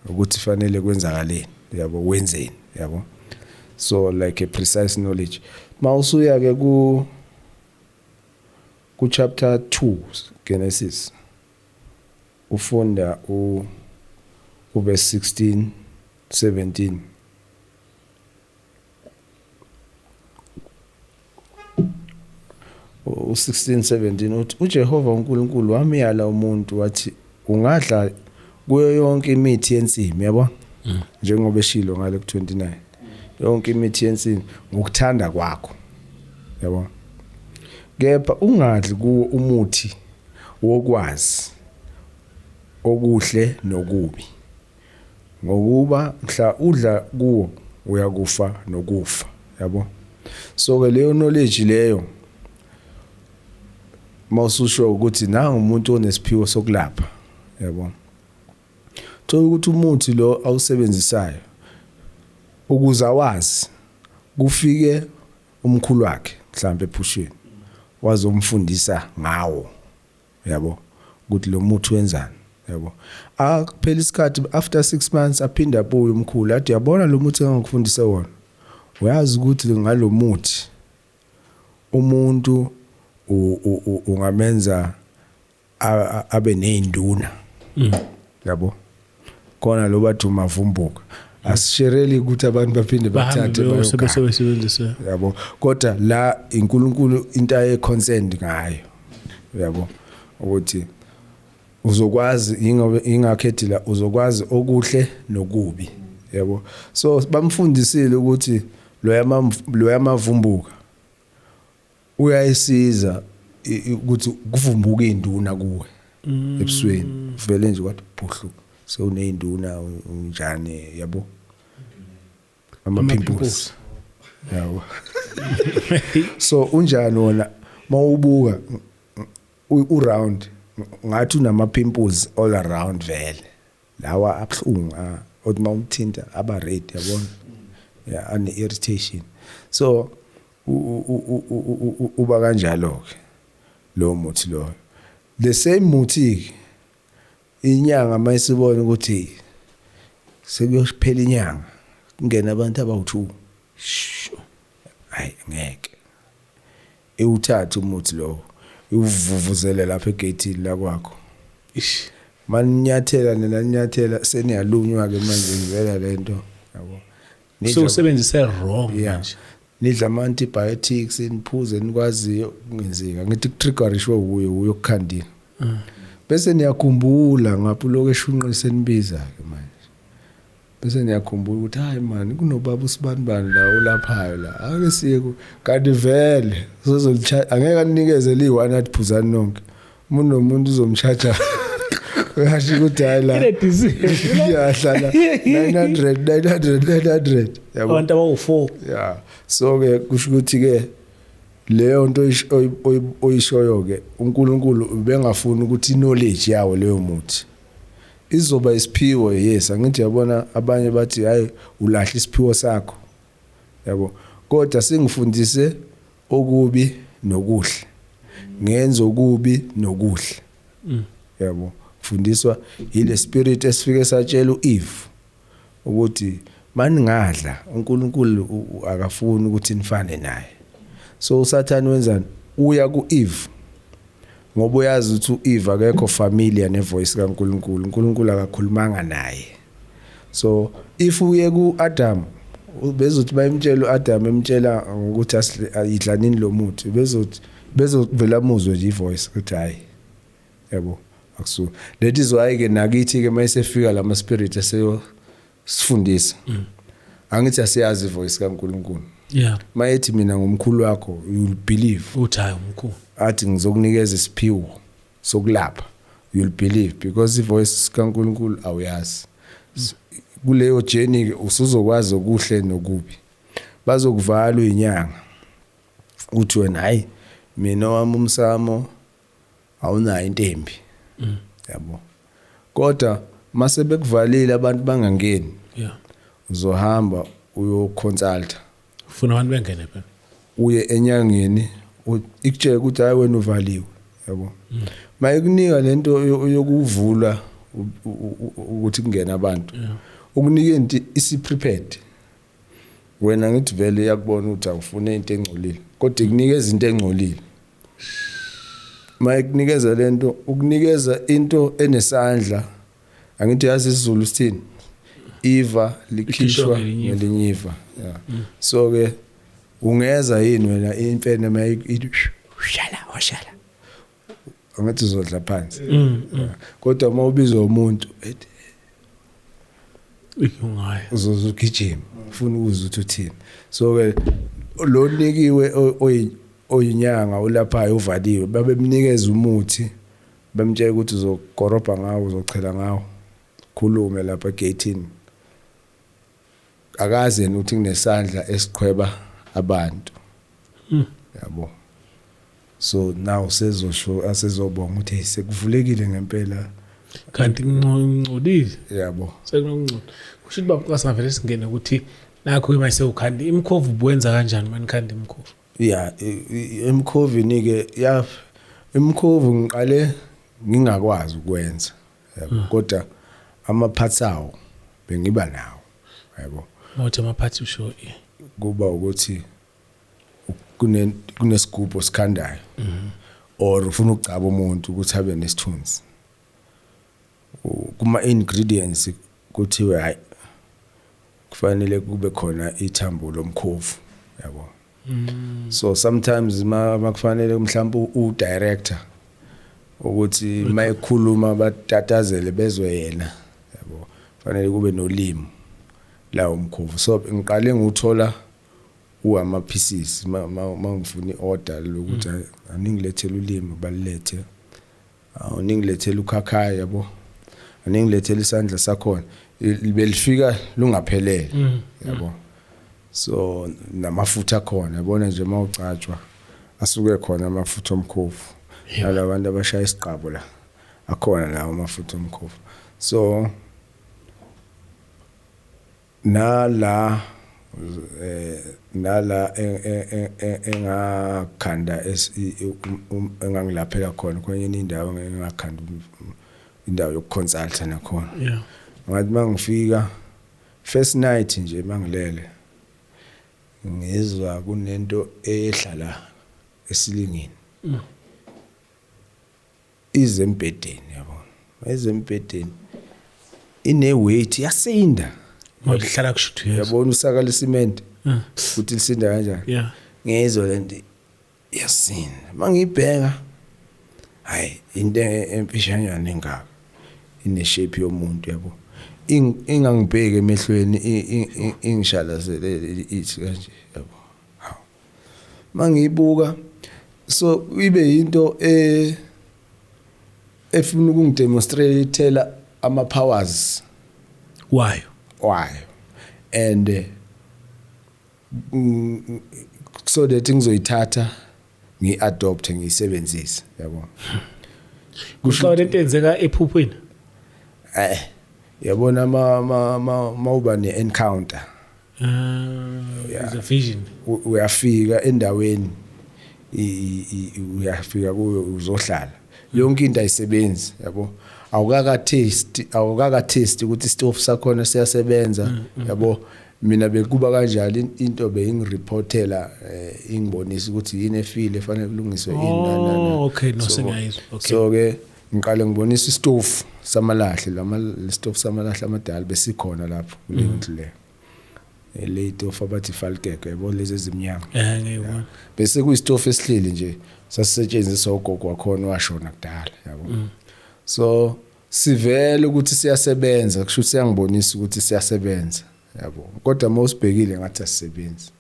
ukuthi fanele kwenzakaleni, yabo, wenzeni, yabo. So like a precise knowledge. Mawusuya ke ku Ku chapter 2 Genesis, ufunda u verse 16 17. U16 17 uthi uJehova uNkulunkulu wamyala umuntu wathi ungadla kuyo yonke imithi yensimi, yabo, njengoba eshilo ngale ku29, yonke imithi yensimi ngokuthanda kwakho, yabo, kepha ungadli kuwo umuthi wokwazi okuhle nokubi, ngokuba mhla udla kuwo uyakufa nokufa, yabo. So ke leyo knowledge leyo, mawususho ukuthi nangu umuntu onesiphiwo sokulapha, yabo, thola ukuthi umuthi lo awusebenzisayo ukuze awazi, kufike umkhulu wakhe mhlawumbe ephushweni wazomfundisa ngawo, yabo, ukuthi lo muthi wenzani, yabo. Akuphela isikhathi, after 6 months, aphinda abuye umkhulu athi, yabona lo muthi engikufundise wona, uyazi ukuthi ngalomuthi umuntu ungamenza abe nezinduna, yabo, khona lo bathi umavumbuka. Asishereli ukuthi abantu baphinde bathathe bahambe bayosebenzisa, yabo, kodwa la iNkulunkulu into aye concerned ngayo, yabo, ukuthi uzokwazi, ingobe ingakhethi la uzokwazi okuhle nokubi, yabo. So bamfundisile ukuthi lo yamavumbuka uyayisiza ukuthi kuvumbuka induna kuwe ebusweni, vele nje kwathi bhuhlu, sewuneyinduna, unjani, yabo, ama pimples, yabo. So unjani wona mawubuka u round, ngathi unama pimples all around vele, lawa abhlungu, othi mawumthinta aba red, yabona, yeah, ane irritation. So uba kanjalo ke lo muthi lo, the same muthi. Inyanga mayisibona ukuthi sekuyophela inyanga kungena abantu abawu2, hayi ngeke, iwuthathe umuthi lo, iwuvuvuzele lapha egate la kwakho. Ish. Maninyathela nina, ninyathela, seniyalunywa ke manje ngivela lento, yabo. So usebenzise wrong manje. Nidla ama antibiotics, niphuze, nikwaziyo kungenzeka ngithi kutriggerishwe uyo uyokukhandile, bese niyakhumbula ngapho lokho eshunqise nibiza ke manje, bese niyakhumbula ukuthi hayi man, kunobaba usibanibani la olaphayo la, ake siye kanti vele uzozolitsha, angeke anikeze li-one athi phuzani nonke, umuntu nomuntu uzomcharge, uyasho ukuthi hayi la iyahlala 900 900 900, yabo, abantu abawu4. Yeah, so ke kusho ukuthi ke leyo nto oyishoyo ke, uNkulunkulu ubengafuni ukuthi knowledge yawo leyo muthi izoba isiphiwo. Yes, angithi yabona abanye bathi hayi, ulahla isiphiwo sakho, yabo, kodwa singifundise okubi nokuhle, ngenza okubi nokuhle, yabo. Fundiswa ile spirit esifike satshela uEve ukuthi maningadla, uNkulunkulu akafuni ukuthi nifane naye. So uSathane wenzani? Uya kuEve ngoba uyazi ukuthi uEve akekho familiar nevoice kaNkulunkulu, uNkulunkulu akakhulumanga naye. So if uye kuAdam, bezothi bayimtshela uAdam, emtshela ngokuthi ayidlanini lo muthi, bezothi bezovela muzwe nje ivoice ukuthi hayi, yabo, akusu. That is why ke nakithi ke mayisefika lama spirit eseyo sifundisa, angithi asiyazi ivoice kaNkulunkulu. Mayethi mina ngumkhulu wakho, you will believe. Uthi hayi, umkhulu. Athi ngizokunikeza isiphiwo sokulapha, you'll believe because ivoice kaNkulunkulu awuyazi. Kuleyo journey ke usuzokwazi okuhle nokubi. Bazokuvala uyinyanga, uthi wena hayi, mina wami umsamo awunayo into embi, yabo, kodwa mase bekuvalile abantu bangangeni, uzohamba uyoconsulta. Ufuna abantu bengene phela. Uye enyangeni, ikutshele ukuthi hayi, wena uvaliwe, yabo. Mayikunika lento yokuvula ukuthi kungena abantu, ukunika into isi prepared. Wena ngithi vele iyakubona ukuthi awufune into engcolile, kodwa ikunikeza into engcolile. Mayikunikeza lento, ukunikeza into enesandla. Angithi yazi isiZulu sithini? Iva likhishwa Likhishwa ngelinye iva. Ngelinye iva, yeah. So ke ungeza yini wena imfene mayithi shala washala, angathi uzodla phansi? Yeah. Kodwa uma ubizwa umuntu ethi Ungaya. Uzozugijima ufuna ukuzwa ukuthi uthini. So ke lo nikiwe oyinyanga olaphayo uvaliwe, babemnikeza umuthi, bemtshela ukuthi uzokorobha ngawo, uzochela ngawo, khulume lapha egate-ini. Akaze yena ukuthi kunesandla esiqhweba abantu. Yabo, so now sezosho, asezobonga ukuthi, hey, sekuvulekile ngempela. Kanti ngcolile. Yabo. Sekunokungcola. Kusho ukuthi baba, singavele singene ukuthi nakho ke manje sewukhanda imkhovu, buwenza kanjani manikhanda imkhovu? Ya, emkhovini ke, ya, imkhovu ngiqale ngingakwazi ukwenza, yabo, kodwa ama-parts awo bengiba nawo, yabo. Mawuthi ama-parts usho Kuba ukuthi kunesigubhu osikhandayo or ufuna ukugcaba umuntu ukuthi abe nesithunzi, kuma ingredients kuthiwe hayi, kufanele kube khona ithambo lomkhovu, yabo. So sometimes ma makufanele mhlawumbe u director ukuthi mayekhuluma batatazele bezwe yena, yabo, fanele kube nolimi la umkhovu. So ngiqale nguthola uama pieces ma ngifuna iorder lokuthi aningilethele ulimi, balilethe, awuningilethele ukhakhayi, yabo, aningilethele isandla sakhona, belifika lungaphelele, yabo. So namafutha akhona, yabona nje mawucatshwa asuke khona amafutha omkhovu, nalabantu abashaya isiqabo la akhona lawo amafutha omkhovu. So nala nala engakhanda engangilaphela khona kwenye indawo, engakhanda indawo yokuconsulta nakhona. Ngathi mangifika first night nje, mangilele, ngizwa kunento ehlala esilingini ize embhedeni, yabona, ize embhedeni ine weight, yasinda. Mawuhlala kushuthi yes. Yabona usaka lesimende ukuthi lisinda kanjani? Yeah. Ngizwe lento yasinda, mangibheka, hayi, into emfishanyana engaka, ine shape yomuntu, yabo. Ingangibheki emehlweni, ingishalazele, ithi kanje, yabo. Hawu, mangiyibuka, so ibe into efuna ukungidemonstratela ama powers Wayo. Wayo, and so that ngizoyithatha ngiadopt, ngiyisebenzise, yabo. Kusho lento enzeka ephuphweni. Yabona ma mawuba ne-encounter. Ah, is a vision. Uyafika endaweni, uyafika kuyo, uzohlala, yonke into ayisebenzi, yabo. Awukaka test, awukaka test ukuthi isitofu sakhona siyasebenza, yabo. Mina bekuba kanjalo, into beyingireportela, ingibonisa ukuthi yini efile, fanele kulungiswe ini, na, na, na. Oh, okay, no, sengiyayizwa. Okay. So ke ngiqale ngibonisa isitofu samalahle, lama isitofu samalahle amadala besikhona lapho kuleyo ndlu leyo. Le itofu abathi falkeke, yabo, lezi ezimnyama. Ngiyibona. Bese kuyisitofu esihleli nje, sasisetshenziswa ugogo wakhona washona kudala, yabo. So sivele ukuthi siyasebenza, kusho ukuthi siyangibonisa ukuthi siyasebenza, yabo, kodwa uma usibhekile ngathi asisebenzi.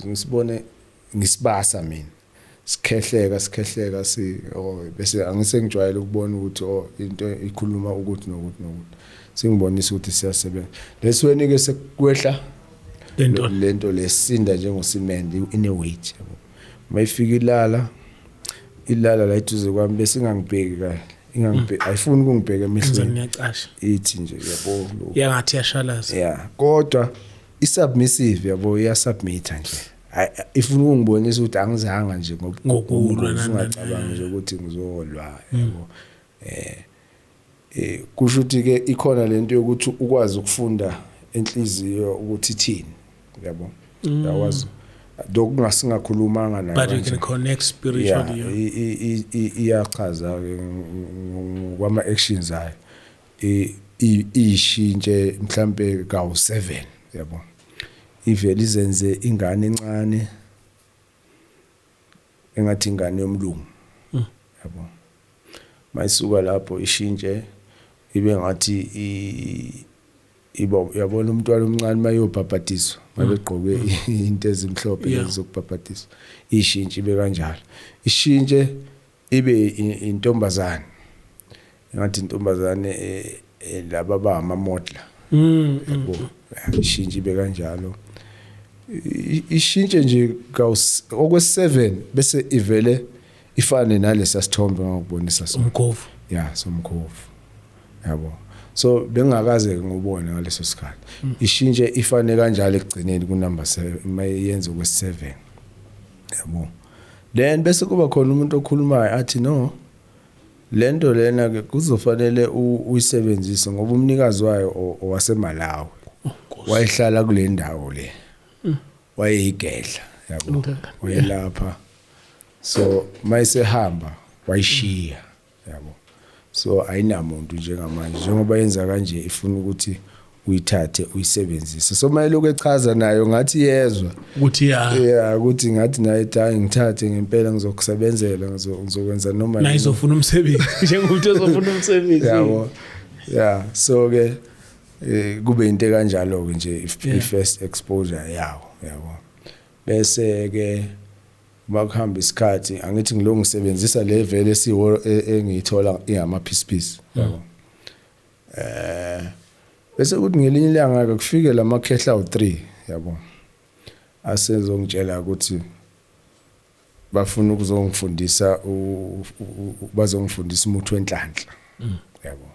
Ngisibone ngisibasa mina, sikhehleka sikhehleka si, oh, bese angisengijwayele ukubona ukuthi, oh, into ikhuluma ukuthi nokuthi nokuthi, singibonisa ukuthi siyasebenza. Lesweni ke sekukwehla Lento. Lento lesinda njengosimende, ine weight, yabo. Mayifika ilala, ilala la eduze kwami, bese ingangibheki kahle, ingangibheki, ayifuni ukungibheka Ngizwa emehlweni. ngiyacasha. Ithi nje, yabo, lo Yangathi yashalaza. Yeah, kodwa isubmissive, yabo, iyasubmita nje. Ifuna ukungibonisa ukuthi angizanga nje Ngokulwa, nani, nani. ungacabangi nje ukuthi ngizolwa, yabo. Kusho ukuthi ke ikhona lento yokuthi ukwazi ukufunda enhliziyo ukuthi ithini, yabo, uyakwazi. Dokungasingakhulumanga nayo But you kanje. can connect spiritually. Yeah, iyachaza ke kwama actions ayo. Ishintshe mhlambe kawu7, yabo. Ivele izenze ingane encane engathi ingane yomlungu, yabo. Mayisuka lapho ishintshe ibe ngathi iba, uyabona, umntwana omncane mayobhabhadiswa mabegqoke into ezimhlophe lezi zokubhabhadiswa, ishintshe ibe kanjalo, ishintshe ibe intombazane, engathi intombazane laba bangama-model, yabo. Ishintshe ibe kanjalo, ishintshe nje okwe-7 bese ivele ifane nalesa sithombe ngakubonisa sona. Umkhovu. Ya, somkhovu, yabo. So bengakaze ngubone ngaleso sikhathi. Ishintshe ifane kanjalo ekugcineni ku number 7 mayenze okwe-7, yabo. Then bese kuba khona umuntu okhulumayo athi, "No, lento lena ke kuzofanele uyisebenzise ngoba umnikazi wayo owaseMalawi wayehlala kule ndawo le, wayeyigedla, yabo, wayelapha. So mayisehamba wayishiya, yabo. So ayinamuntu njengamanje, njengoba yenza kanje ifuna ukuthi uyithathe uyisebenzise." So mayelokhu echaza nayo ngathi yezwa ukuthi ya. Yeah, ukuthi ngathi naye ethi, "Hayi, ngithathe ngempela, ngizokusebenzela, ngizokwenza noma Naye yini." izofuna umsebenzi njengomuntu ozofuna umsebenzi. Yabo, yeah. So ke kube into kanjalo ke nje i-first exposure yawo, yabo. Bese ke makuhamba isikhathi, angithi ngilo ngisebenzisa le vele siwo engiyithola ingama piece piece, yabo. Bese kuthi ngelinye ilanga ke kufike lamakhehla awu3, yabo, asezongitshela ukuthi bafuna ukuzongifundisa, bazongifundisa umuthi wenhlanhla, yabo.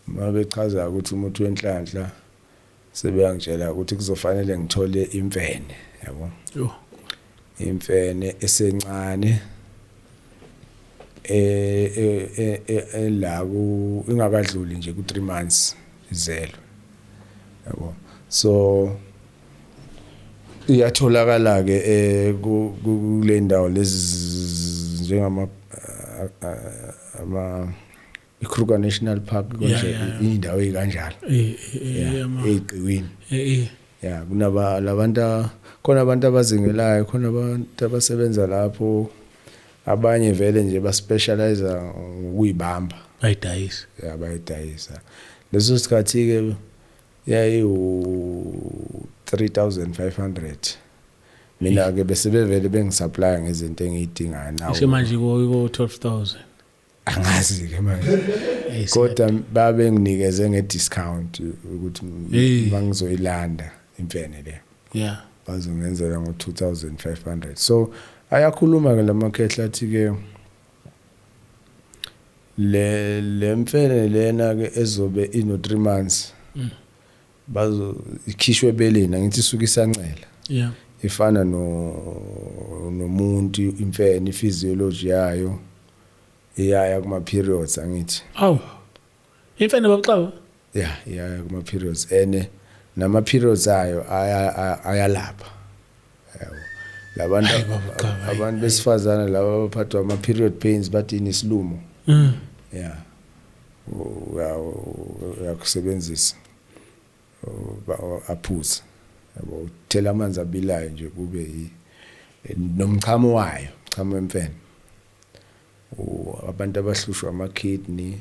Mabechaza ukuthi umuthi wenhlanhla, sebeyangitshela ukuthi kuzofanele ngithole imfene, yabo. Yo. Imfene esencane la ku ingakadluli nje ku 3 months izelwe, yabo. So iyatholakala ke kule ndawo lezi njengama ama iKruger National Park konje, indawo ezikanjalo. Eziqiwini. Ya, kunaba labantu khona, abantu abazingelayo khona, abantu abasebenza lapho, abanye vele nje baspecialize ngokuyibamba. Bayidayisa. Ya, bayidayisa. Leso sikhathi ke yayiwu 3500. Mina ke bese bevele bengisupply ngezinto engiyidingayo nawo. Ishe manje ko 12,000. Angazi ke manje, kodwa babe nginikeze ngediscount ukuthi mangizoyilanda imfene le bazongenzela ngo2500. So ayakhuluma ke lamakhehla athi ke le lemfene lena ke ezobe ino 3 months bazo ikhishwe ebeleni, angithi isuke isancela, ifana no nomuntu imfene, iphysiology yayo iyaya kuma periods, angithi? Awu, imfene, babuxaba? Yeah, iyaya kuma periods ene nama periods ayo ayalapha, yabo, labantu Hayi, baba Xaba, hayi, abantu besifazana laba abaphathwa ama period pains, bathi inesilumo. Yeah, uyakusebenzisa aphuze, yabo, uthela amanzi abilayo nje kube nomchamo wayo, umchamo wemfene. Abantu abahlushwa ama kidney,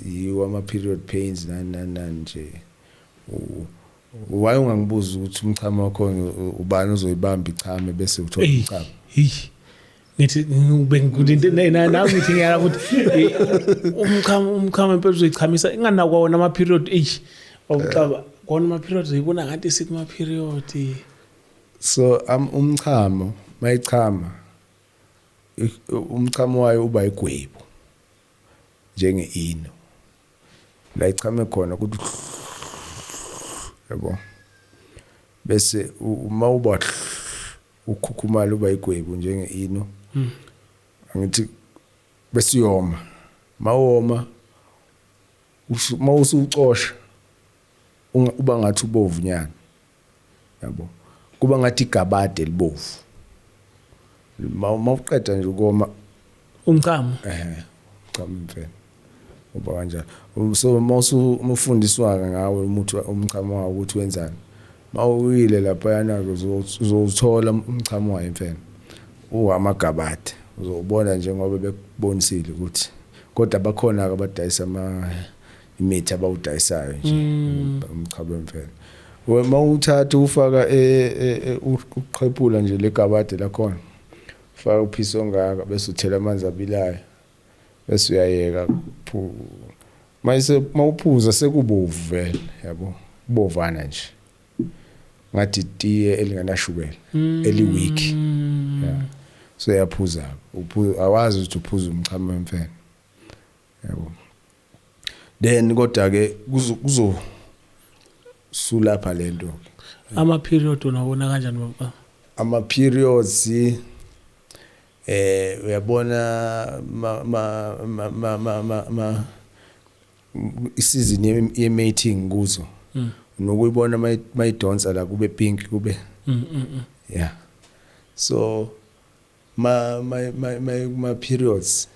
yiwo ama period pains, nani nani nani nje. Why ungangibuza ukuthi umchamo wakho ubani uzoyibamba ichame bese uthola umchamo? Hey, ngithi bengilinde nami, ngithi ngiyala ukuthi umchamo impela uzoyichamisa inganakwa wona ama period. Eish, babuxaba, kona ama period uyibona ngathi sikuma period. So umchamo mayichama, umchamo wayo uba igwebu njenge ino la ichame khona kuthi, yabo, bese uma uba ukhukhumala uba igwebu njenge ino, angithi, bese uyoma. Mawoma, mawusucosha uba ngathi ubovunyana, yabo. Kuba ngathi igabade libovu. Mawuqeda nje ukoma. Umchamo. Cha, imfene uba kanjalo. So mawusu umfundiswa ngawe umuthi, umchamo wawo ukuthi wenzani, mawuyile lapha yana uzowuthola umchamo wayo imfene uwamagabade, uzobona njengoba bekubonisile ukuthi, kodwa bakhona abadayisa ama imithi abawudayisayo nje umchamo wemfene. Mawuthatha ufaka uqhephula nje legabade lakhona, ufaka uphisi ongaka, bese uthela amanzi abilayo, bese uyayeka. Mayise mawuphuza sekubovu vele, yabo, kubovana nje ngathi itiye elinganashukela eli-weak. Yeah, so uyaphuza, awazi ukuthi uphuza umchamo wemfene, yabo. Then kodwa ke kuzo sulapha lento. Ama period unawona kanjani, baba? Ama periods, uyabona ma ma ma ma ma, ma, ma isizini ye mating kuzo nokuyibona mayidonsa la kube pink kube yeah. So ma periods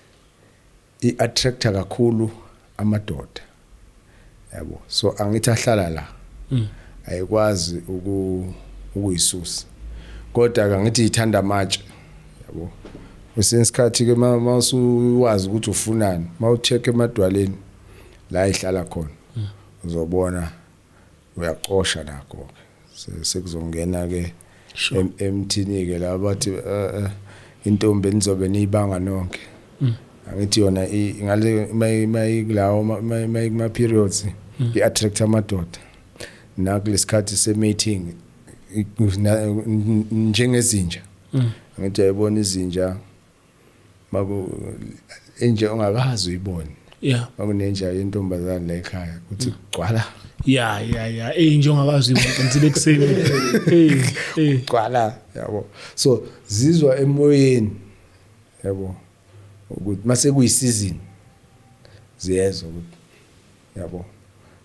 i attracta kakhulu amadoda, yabo. So angithi ahlala la, ayikwazi ukuyisusa, kodwa ke angithi ithanda amatshe, yabo. Kwesinye isikhathi ke mawusuwazi ukuthi ufunani, mawucheck emadwaleni la ihlala khona, uzobona uyaqosha nakho ke, sekuzongena ke emthini ke la bathi intombi enizobe niyibanga nonke. Angithi yona ngale mayikulawo kuma periods i-attract amadoda, nakulesikhathi se-mating njengezinja. Angithi uyayibona izinja, maku inje ongakazi uyibone, makunenja yentombazane la ekhaya kuthi gcwala. Yeah, eh, ongakazi uyibona ekuseni, eh eh. Gcwala, yabo. So zizwa emoyeni, yabo, ukuthi mase kuyi-season ziyezwa ukuthi, yabo.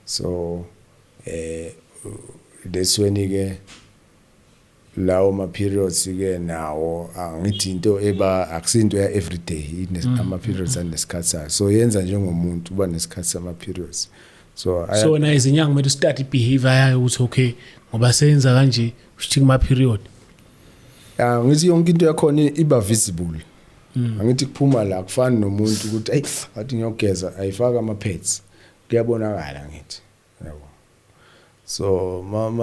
So lesweni ke lawo ma periods ke nawo angithi into eba akusinto ya everyday, ama periods anesikhathi sayo. So yenza njengomuntu uba nesikhathi sama periods, so So wena izinyanga kumele u-study behavior yayo ukuthi okay, ngoba seyenza kanje ushithi kuma period. Ah, ngithi yonke into yakhona iba visible. Angithi kuphuma la kufani nomuntu ukuthi hey, athi ngiyogeza, ayifaka ama pads, kuyabonakala ngithi, yabo. So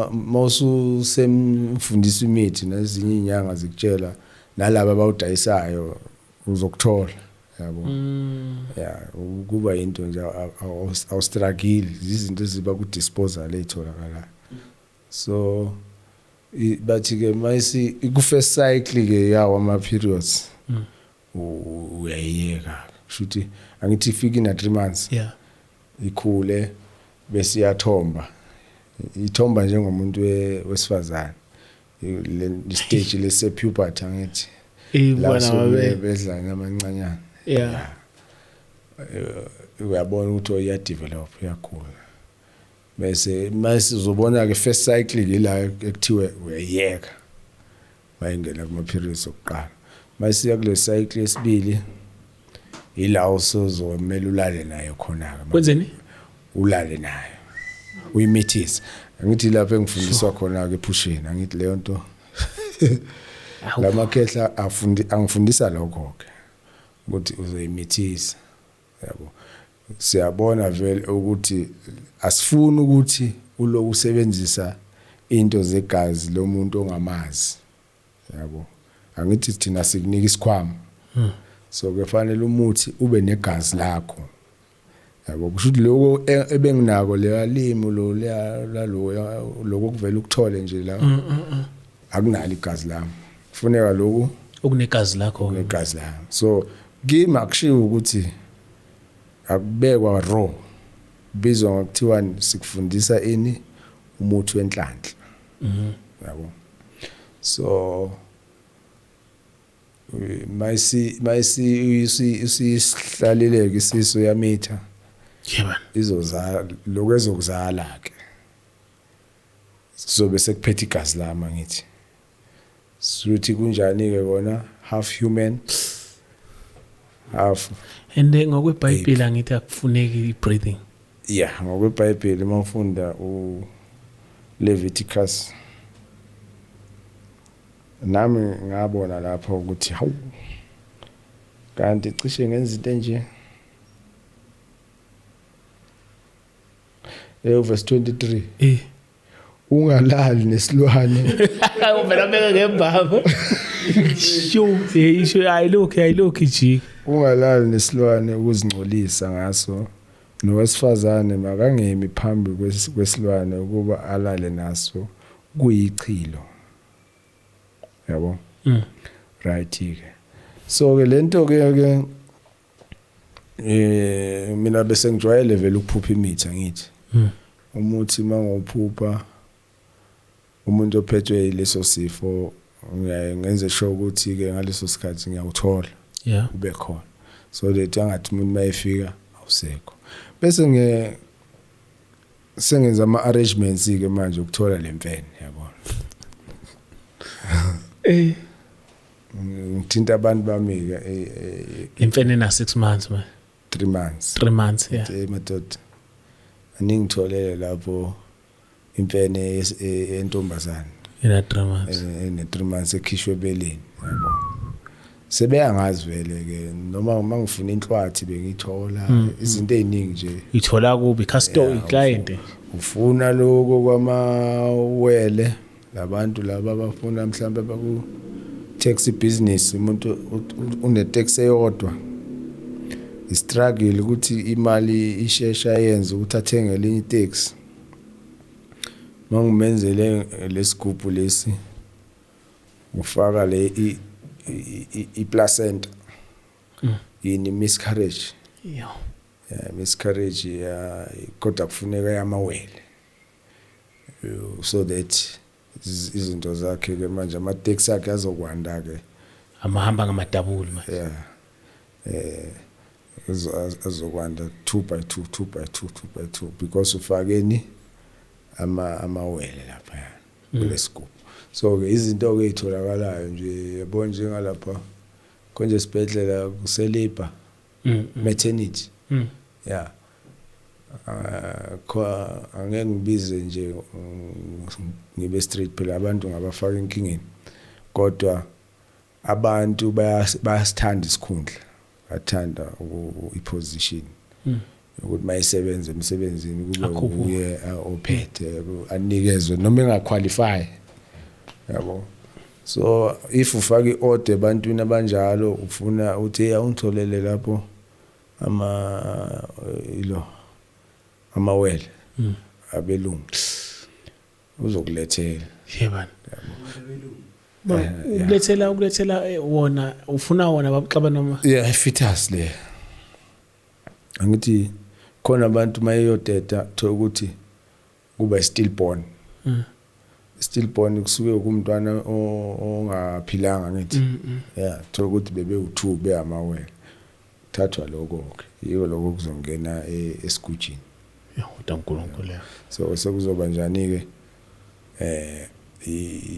mawusu semfundisa imithi nezinye inyanga zikutshela nalabo abawudayisayo uzokuthola, yabo. Yeah, kuba into nje awustruggle, izinto eziba ku disposal ezitholakala. So bathi ke mayisi ku first cycle ke yawo ama periods uyayiyeka, kushuthi angithi ifika ina 3 months, ikhule bese iyathomba, ithomba njengomuntu wesifazane, le stage lese puberty angithi la Ibona suke babe. bedlana amancanyana. Uyabona ukuthi iya develop, iyakhula, bese mase uzobona ke first cycle ila ekuthiwe uyayeka mayingena kuma periods okuqala. Masiya kule cycle yesibili ila usuzomela ulale nayo khona ke. Kwenzeni? Ulale nayo, uyimithise. Angithi lapho engifundiswa khona ke ephusheni, angithi leyo nto lamakhehla afundi angifundisa lokho ke ukuthi uzoyimithisa, yabo. Siyabona vele ukuthi asifuni ukuthi uloku usebenzisa into zegazi lomuntu ongamazi, yabo. Angithi thina sikunika isikhwama, so kufanele umuthi ube negazi lakho, yabo. Kusho ukuthi lokho ebenginako leya limi lo lalo lokho kuvela ukuthole nje la akunalo igazi lami, kufuneka lokhu Okunegazi lakho. Negazi lami. So kimi akushiwo ukuthi akubekwa raw, kubizwa ngokuthiwa sikufundisa ini, umuthi wenhlanhla, yabo. So mayisi isihlalileke isisu, yamitha. Yebo. Izozala lokho ezokuzala ke, sizobe sekuphethe igazi lami angithi. Suthi kunjani ke kona, half human, half And ngokweBhayibheli angithi akufuneki i-breathing. Yeah, ngokweBhayibheli mawufunda u Leviticus, nami ngabona lapho ukuthi hawu, kanti cishe ngenza into enje. Verse 23. Ungalali nesilwane. Uvela beka ngembaba. Sho, isho ayilokhu ijiki. Ungalali nesilwane ukuzingcolisa ngaso, nowesifazane makangemi phambi kwesilwane ukuba alale naso, kuyichilo. Yabo? Right ke. So ke lento ke mina bese ngijwayele vele ukuphupha imithi, angithi. Umuthi mangophupha umuntu ophethwe yileso sifo, ngiyaye ngenze sure ukuthi ke ngaleso sikhathi ngiyawuthola. Ube khona, so that angathi umuntu mayefika awusekho. Bese sengenza ama arrangements ke manje ukuthola lemfene, yabona. Ngithinta abantu bami ke. Imfene na 6 months man. 3 months. 3 months, yeah. Madoda, aningitholele lapho imfene entombazana ina 3 months. Ene 3 months ekhishwe ebeleni, yabo. Sebeyangazi vele ke, noma mangifuna inhlwathi bengithola izinto eziningi nje. Ithola kubi customer, client. Ufuna lokho kwamawele, labantu laba abafuna mhlambe baku taxi business, umuntu une taxi eyodwa, istruggle ukuthi imali ishesha yenze ukuthi athenge elinye itaxi. Mangimenzele lesigubhu lesi, ufaka le i placenta yini, miscarriage. Yeah, miscarriage, ya, kodwa kufuneka yamawele so that izinto zakhe ke manje, ama taxi akhe azokwanda ke. Amahamba ngamadouble manje. Yeah, azokwanda 2 by 2, 2 by 2, 2 by 2, because ufakeni amawele lapha kulesigubhu. So ke izinto ke ezitholakalayo nje, yabo, njengalapha konje esibhedlela kuselibha maternity. Yeah, kwa angeke ngibize nje, ngibe straight phela, abantu ngabafaka enkingeni, kodwa abantu bayasithanda isikhundla, bathanda iposition ukuthi mayisebenza emsebenzini kube Akhuphuke. uye ophethe, anikezwe noma engaqualify, yabo. So if ufaka iorder ebantwini abanjalo, ufuna uthi, "Hey, awungitholele lapho ama ilo amawele abelungu," uzokulethela. Yebani. Ukulethela wona, ufuna wona babuxaba noma? Yeah, fetus le. Angithi khona abantu mayeyoteta, thola ukuthi kuba stillborn. Stillborn kusuke kumntwana ongaphilanga, ngithi. Yeah, thola ukuthi bebe u2 beyamawele, thathwa lokho ke, yiko lokho kuzongena esigujini. Ya, kodwa uNkulunkulu ya. So sekuzoba njani ke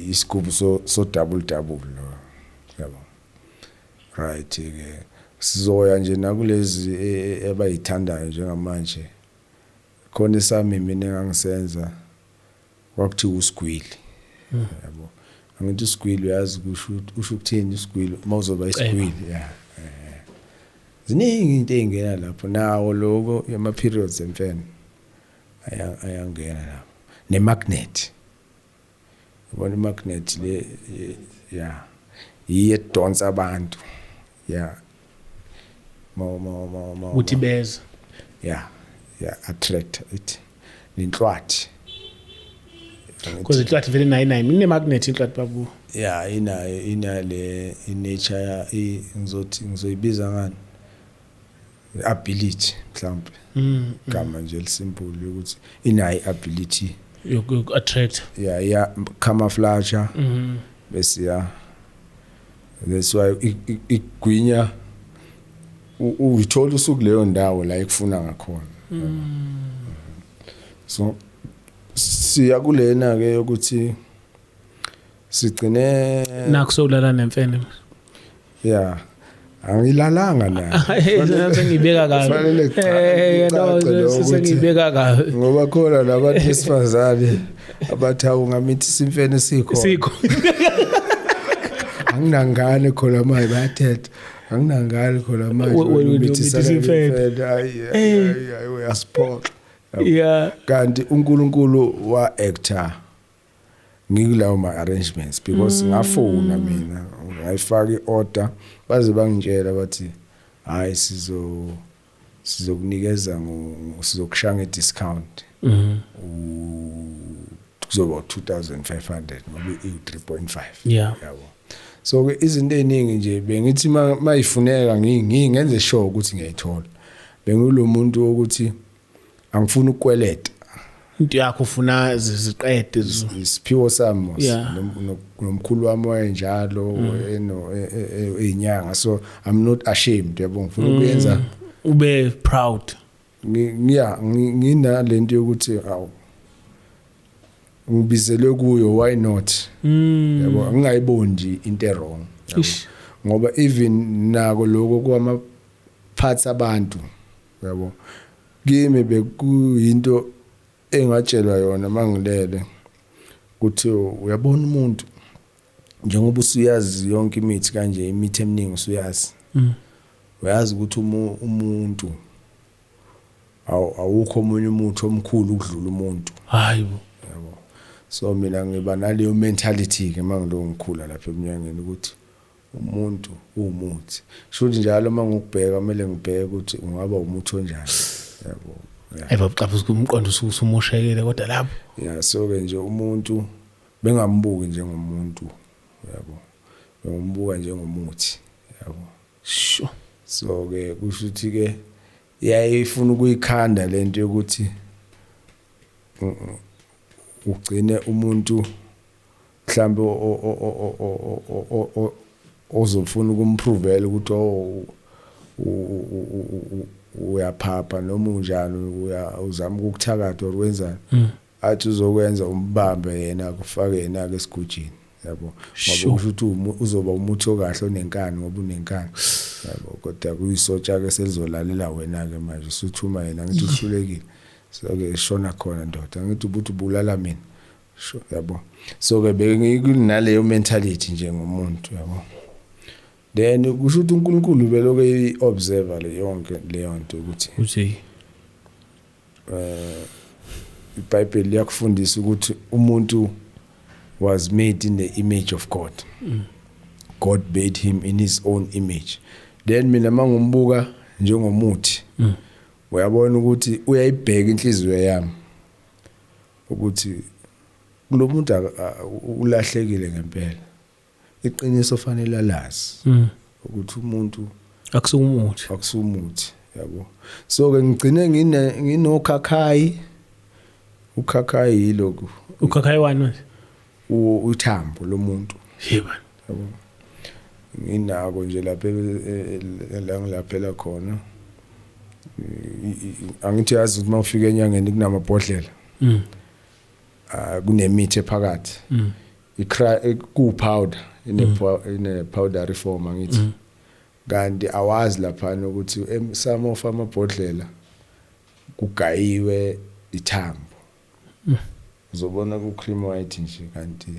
isigubhu so double double lo, yabo. Right ke, sizoya nje nakulezi abayithandayo njengamanje. Khona esami mina engangisenza, kwakuthiwa usigwili, yabo. Angithi usigwili, uyazi kusho usho ukuthini usigwili mawuzoba isigwili? Yeah, ziningi into ey'ngena lapho nawo lokho, ama-periods emfene ayangena lapho, ne-magnet, yabona imagnet le, ya, yiyo edonsa abantu, ya, ma Ukuthi beza. Ya, attract it, nenhlwathi. Because inhlwathi vele nayo inayo ine magnet inhlwathi, babu. Ya, inayo, inale inature ya, ngizothi ngizoyibiza ngani, ability mhlawumbe, igama nje elisimple ukuthi inayo i-ability Yoku attract. Ya, camouflage. Bese ya, that's why igwinya uyithola usukuleyo ndawo la ikufuna ngakhona. So siya kulena ke yokuthi Sigcine Nakho sowulala nemfene. Yeah, angilalanga naye. Sengibeka kabi. Kufanele No, kucace lokho ukuthi- sengibeka kabi. Ngoba khona labantu besifazane abathi, "Awu, ngamithisa imfene sikhona." Sikho. "Anginangane khona manje," bayathetha, "Anginangane khona manje." Wena umithisana umithisa imfene. imfene. Hayi, hayi, hayi, uyasiphoxa. Kanti uNkulunkulu wa acta ngikulawo ma arrangements because ngafona mina, ngayifaka iorder, baze bangitshela bathi, "Hayi, sizokunikeza sizokushaya nge-discount." Kuzoba 2500 ngoba i-3.5. Yabo, so ke izinto eziningi nje bengithi mayifuneka ngingenze sure ukuthi ngiyayithola. Bengulo muntu ukuthi angifuni ukukweleta. Into yakho ufuna ziqede. Isiphiwo sami mos. Nomkhulu wami wayenjalo, eno eyinyanga, so I'm not ashamed, yabo, ngifuna ukuyenza. Ube proud. Nginalento yokuthi awu, ngibizelwe kuyo, why not? Yabo, angingayiboni nje into e-wrong, yabo. Ngoba even nako lokho kwama parts abantu, yabo, kimi bekuyinto engatshelwa yona mangilele kuthi, "Uyabona umuntu, njengoba usuyazi yonke imithi kanje, imithi eminingi usuyazi, uyazi ukuthi umuntu awukho omunye umuthi omkhulu ukudlula umuntu." Hayibo. Yabo, so mina ngiba naleyo mentality ke mangilo ngikhula lapha eminyangeni ukuthi umuntu uwumuthi. Shuthi njalo uma ngikubheka kumele ngibheke ukuthi ungaba umuthi onjani, yabo, yeah. Ayi babucapha, umqondo usumoshekile kodwa lapho. Yeah, so ke nje umuntu bengambuki njengomuntu, yabo, bengumbuka njengomuthi, yabo. So ke kusho ukuthi ke yayifuna ukuyikhanda lento yokuthi ugcine umuntu mhlambe ozofuna ukumprovela ukuthi, oh, uyaphapha noma unjani, uzama ukukuthakatha or wenzani, athi uzokwenza umbambe yena, akufake yena ke esigujini, yabo, ngoba kusho ukuthi uzoba umuthi okahle onenkani ngoba unenkani, yabo. Kodwa kuyisotsha ke selizolalela wena ke manje, usuthuma yena, ngithi uhlulekile, so ke shona khona ndoda, ngithi ubuthi ubulala mina. Sure, yabo, so ke benginaleyo mentality njengomuntu, yabo. Then kusho ukuthi uNkulunkulu beloke i-observer le yonke leyo nto ukuthi Uthi iBhayibheli liyakufundisa ukuthi umuntu was made in the image of God. God made him in his own image. Then mina mangumbuka njengomuthi, uyabona ukuthi uyayibheka inhliziyo yami ukuthi lo muntu ulahlekile ngempela, iqiniso fanele alazi ukuthi umuntu Akusumuthi. Akusumuthi, yabo. So ke ngigcine nginokhakhayi. Ukhakhayi yilokhu. Ukhakhayi wani manje? Uthambo lomuntu. Yebo. Yabo, nginako nje lapha la ngilaphela khona. Angithi yazi ukuthi mawufika enyangeni kunamabhodlela, ah, kunemithi ephakathi, ku powder, ine powdery form, angithi? Kanti awazi laphana ukuthi some of amabhodlela kugayiwe ithambo. Uzobona ku cream white nje, kanti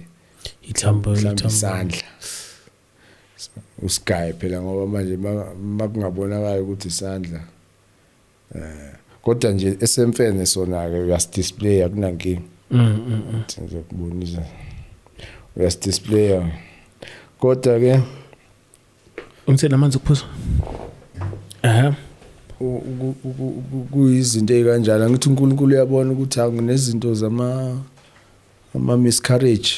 Ithambo. mhlawumbe Ithambo. isandla usigaye phela, ngoba manje makungabonakala ukuthi isandla, kodwa nje esemfene sona ke uyasidisplay, akunankinga. Ngizokubonisa, uyasidisplay, kodwa ke Ungithela amanzi ukuphuza. Ehhe. Kuyizinto ezikanjalo. Ngithi uNkulunkulu uyabona ukuthi akunezinto zama ama miscarriage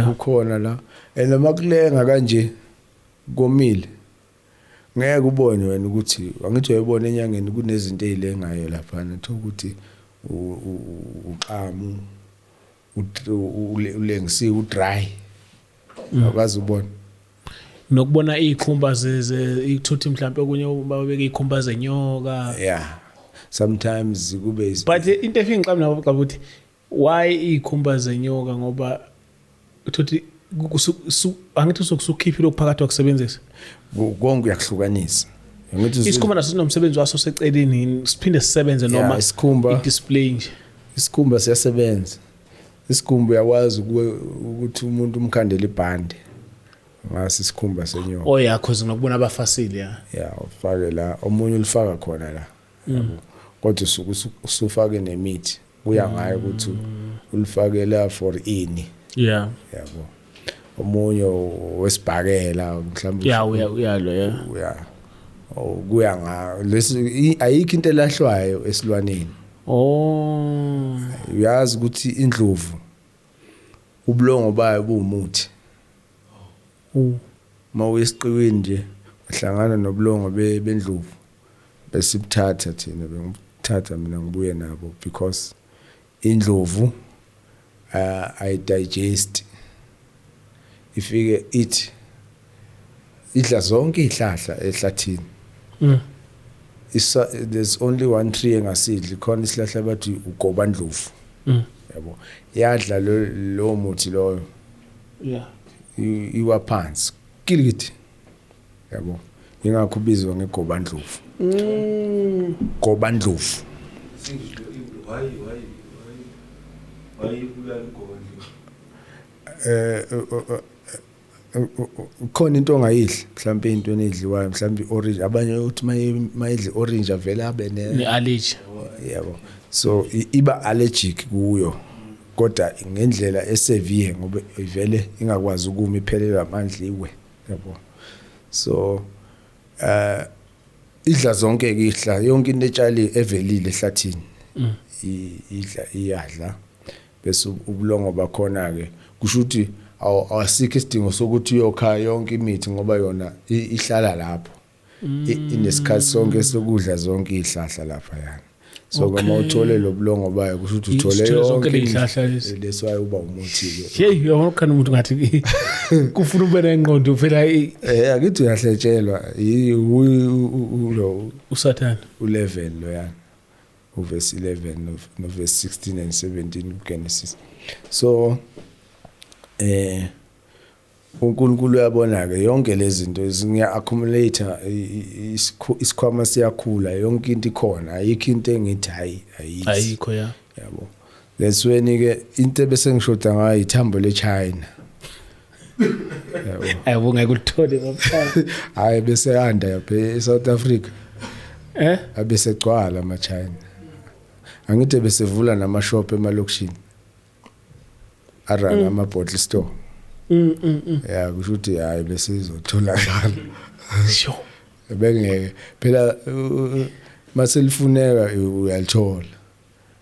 kukhona la, and makulenga kanje komile, ngeke ubone wena ukuthi, angithi uyayibona enyangeni kunezinto ezilengayo lapha, natho ukuthi uqamu ulengisiwe, udry, awukazi ubona. Nokubona izikhumba ze ithuthi, mhlawumbe okunye babeka izikhumba zenyoka. Yeah, sometimes kube But into efike ngixaba nabo xa ukuthi why izikhumba zenyoka, ngoba uthuthi Angithi usukukhiphile okuphakathi wakusebenzisa. Konke uyakuhlukanisa. Ngithi Isikhumba naso sinomsebenzi waso seceleni yini? Siphinde sisebenze noma isikhumba i-display nje? Isikhumba siyasebenza. Isikhumba uyakwazi ukuthi umuntu umkhandele ibhande ngaso isikhumba senyoka. Oh yeah, cause ngokubona abafasile, ya. Ya, ufake la, omunye ulifaka khona la, yabo, kodwa usuke usufake nemithi, kuya ngayo ukuthi ulifakela for ini. Yabo, omunye wesibhakela mhlawumbe. Yeah, uya uyalo, yeah. Uya, kuya nga lesi ayikho into elahlwayo esilwaneni. Uyazi ukuthi indlovu ubulongo bayo buwumuthi. Uma uyesiqiwini nje uhlangana nobulongo bendlovu, besibuthatha thina, bengibuthatha mina ngibuye nabo, because indlovu ayidigest, ifike ithi idla zonke izihlahla ehlathini. Isa there's only one tree engasidli khona, isihlahla bathi ugobandlovu. Yabo, yadla lo muthi loyo, iwa phansi kilikithi, yabo, ingakho ubizwa ngegobandlovu. Gobandlovu. Sengisho, why ibulala ugobandlovu? Khona into ongayidli mhlawumbe, into enidliwayo mhlawumbe i-orange, abanye uthi mayidli orange avele abe ne Ne-allergy. Yabo, so iba allergic kuyo, kodwa ngendlela esevere ngoba ivele ingakwazi ukuma, iphelelwa amandla, iwe, yabo. So idla zonke ke ihla yonke into etshali evelile ehlathini. Idla, iyadla, bese ubulongo bakhona ke kusho ukuthi asikho isidingo sokuthi uyokha yonke imithi ngoba yona ihlala lapho. Inesikhathi sonke sokudla zonke izihlahla lapha yana, so uma uthole lo bulongo bayo kusho ukuthi uthole Uthole zonke yonke ley'hlahla lezi. That's why uba umuthi ke. Hey, uyabona ukukhanda umuntu ngathi kufuna ube nengqondo phela. Akithi uyahletshelwa lo Usathana. u11 loyana, uverse 11 no verse 16 and 17 kuGenesis. So uNkulunkulu uyabona ke yonke lezi zinto zingiya accumulate, isikhwama siyakhula, yonke into ikhona, ayikho into engithi hayi, ayizi. Ayikho, ya. Yabo, that's when ke into bese ngishoda ngayo ithambo leChina, yabo. Ayibo, ngeke ulithole, bafana. Hayi, bese anda yapha eSouth Africa. Abese gcwala ama-China, angithi besevula namashop emalokishini, arun ama-bottle store. Ya, kusho ukuthi hayi, bese izotholakala. Bengeke phela maselifuneka uyalithola,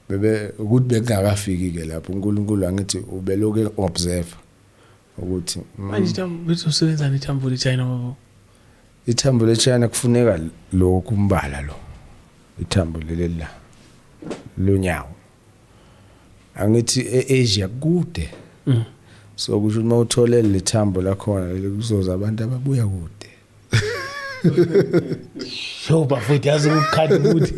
bebe ukuthi bekungakafiki ke lapho uNkulunkulu, angithi ubeloku observe ukuthi Manje ithambo bezosebenzani, ithambo leChina, babo? Ithambo leChina kufuneka lokhu umbala lo, ithambo leli la lonyawo, angithi eAsia kude. So kusho ukuthi mawuthole le thambo lakhona leli, kuzoza abantu ababuya kude. Yo bafowethu, yazi ukukhanda ukuthi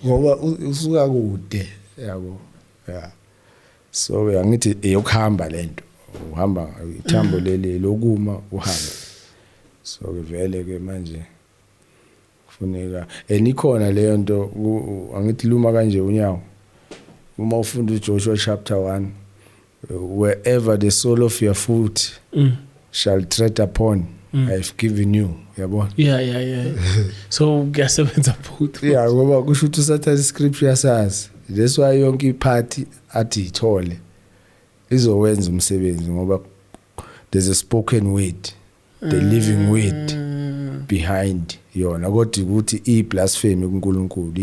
Ngoba usuka kude, yabo, ya. So angithi eyokuhamba lento, uhamba ithambo leli lokuma uhambe. So ke vele ke manje kufuneka enikhona leyo nto angithi luma kanje unyawo uma ufunda uJoshua chapter 1, "Wherever the sole of your foot shall tread upon, I have given you," yabo. Yeah, so kuyasebenza both. Yeah, ngoba kusho ukuthi usathatha iscripture, yasazi, that's why yonke iphathi athi ithole izowenza umsebenzi, ngoba there's a spoken word, the living word behind yona, kodwa ukuthi i-blasphemy kuNkulunkulu,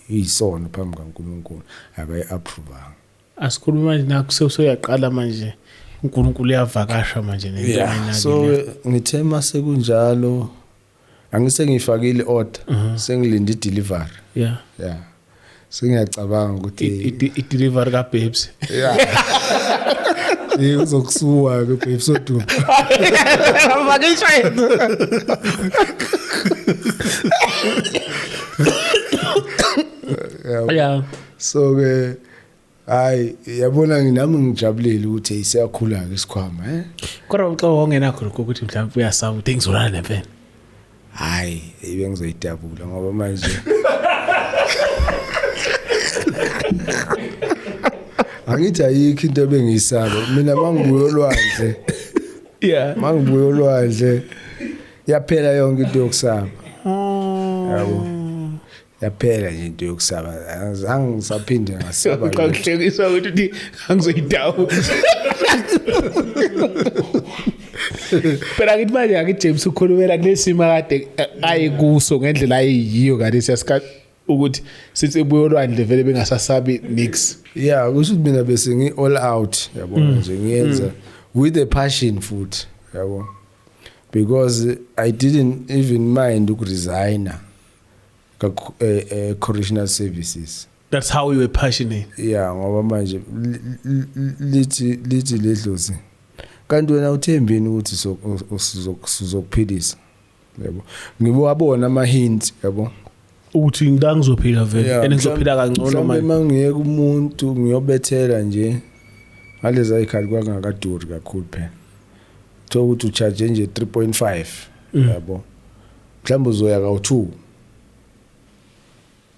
iyisono phambi kaNkulunkulu, akayi-approvanga. Asikhuluma manje, nakho sewuyaqala manje, uNkulunkulu uyavakasha manje nento Yeah, so ayinakile. ngithe mase kunjalo, angise ngifakile order, sengilinde i-delivery. Yeah, sengiyacabanga ukuthi I-delivery kaBabes. Yeah. Uzokusuka ke Babes Wodumo. Vakisha yena. So ke Hayi, yabona, nami ngijabulile ukuthi hey, siyakhula ke isikhwama, eh. Kodwa uxoxa ongenakho lokho ukuthi mhlawumbe uyasaba ukuthi ngizolala nemfene. Hayi, ibe ngizoyidabula ngoba manje angithi ayikho into ebengiyisaba mina mangibuya olwandle. Mangibuya olwandle yaphela yonke into yokusaba. Yabo, yaphela nje into yokusaba, azange ngisaphinde ngasaba Xa lutho. Kuhlekiswa ukuthi uthi angizoyidabula. Phela ngithi manje akithi James ukhulumela kulesimo kade ayekuso ngendlela ayiyiyo ngalesiya sikhathi, ukuthi sithi ebuye olwandle vele bengasasabi nix. Yeah, kusho ukuthi mina bese ngi all out, yabona nje, ngiyenza with a passion futhi, yabo, because I didn't even mind ukuresigna ka correctional services. That's how you were passionate. Yeah, ngoba manje lithi ledlozi, kanti wena uthembini ukuthi sizokuphilisa, yabo? Ngiwabona ama hints, yabo. Ukuthi ngila ngizophila vele and ngizophila kangcono mhlawumbe manje. Mangiyeka umuntu ngiyobethela nje ngalezi ayikhathi kwangakaduri kakhulu phela, thola ukuthi ucharge nje 3.5, yabo, mhlawumbe uzoya kawu2,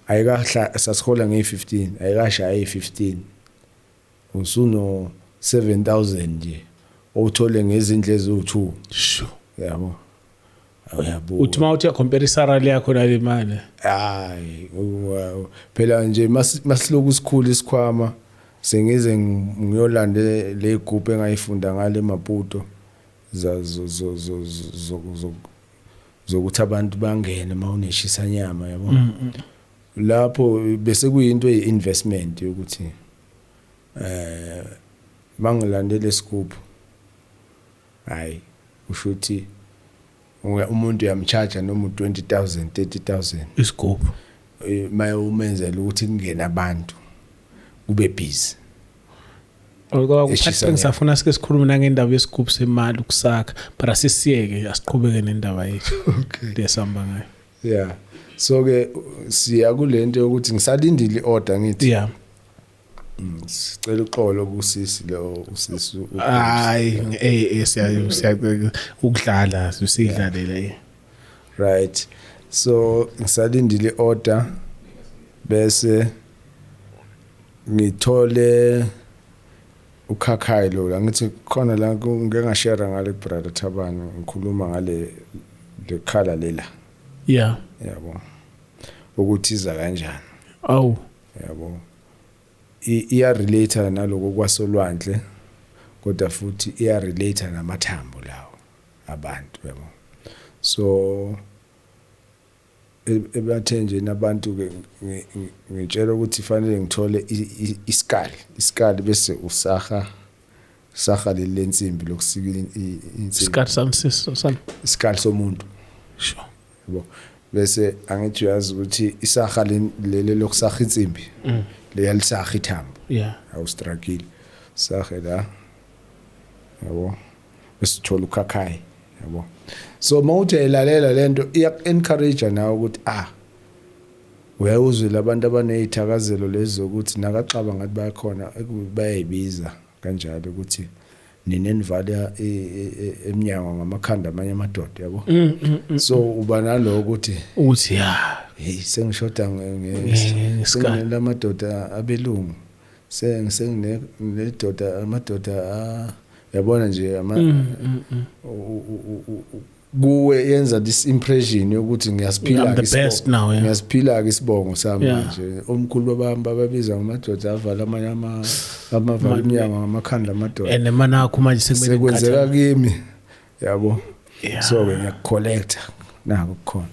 ayikahla sasihola nge15, ayikashaya i15, usuno 7000 nje owuthole ngezindlu eziwu2. Yabo, uyabuka. Uthi uma uthi uyacompare isalary yakho nale mali. Hayi, phela nje masiloku sikhula isikhwama, sengize ngiyolanda le group engayifunda ngale Maputo zokuthi abantu bangene mawuneshisa nyama, yabo. Lapho bese kuyinto eyi-investment yokuthi mangilandele scoop, hayi, usho ukuthi umuntu uyamcharge noma u20000, 30000. Isigubhu. Maye umenzela ukuthi kungene abantu, kube busy. Eshisa. Ngoba ngisafuna sike sikhulume nangendaba yesigubhu semali ukusakha, but asisiyeke, asiqhubeke nendaba yethu. Okay. Lesihamba ngayo. Yeah, so ke siya kulento yokuthi ngisalindile iorder, ngithi sicela uxolo kusisi lo, usisi Hayi, siya ukudlala, sisidlalela. Right, so ngisalindile iorder bese ngithole ukhakhayi lo la, ngithi khona la ngike ngashare ngale brother Thabani, ngikhuluma ngale lekhala lela. Yabo, ukuthi iza kanjani. Awu. Yabo, iya relate naloko kwasolwandle, kodwa futhi iya relate namathambo lawo abantu, yabo. So ebathenjeni abantu ke ngitshela ukuthi fanele ngithole isikali, bese usaha saha leli lensimbi lokusika insimbi. Isikhathi sami siso sami. Isikali somuntu. Yabo, bese angithi uyazi ukuthi isaha leli lokusaha insimbi leyalisaha ithambo, awustrakile, sahe la, yabo, bese uthola ukhakhayi, yabo. So mawuthi uyayilalela lento, iyak-encourage nawe ukuthi uyawuzwe labantu abanezithakazelo lezi zokuthi nakaxaba ngathi bayakhona, bayayibiza kanjalo ukuthi nina enivala eminyango ngamakhanda amanye amadoda, yabo. So uba naloko ukuthi Uthi ya. Hey, sengishoda Ngesikali. Senginelamadoda abelungu, sengine amadoda yabona nje ama kuwe yenza this impression yokuthi ngiyasiphila I'm the ke isibongo. best now, yeah. Ngiyasiphila ke isibongo sami. Manje omkhulu babami bababiza ngamadoda avala amanye ama amavala iminyango ngamakhanda amadoda. And manakho manje sekumele Sekwenzeka kimi, yabo. So ke ngiyakucollecta nako kukhona.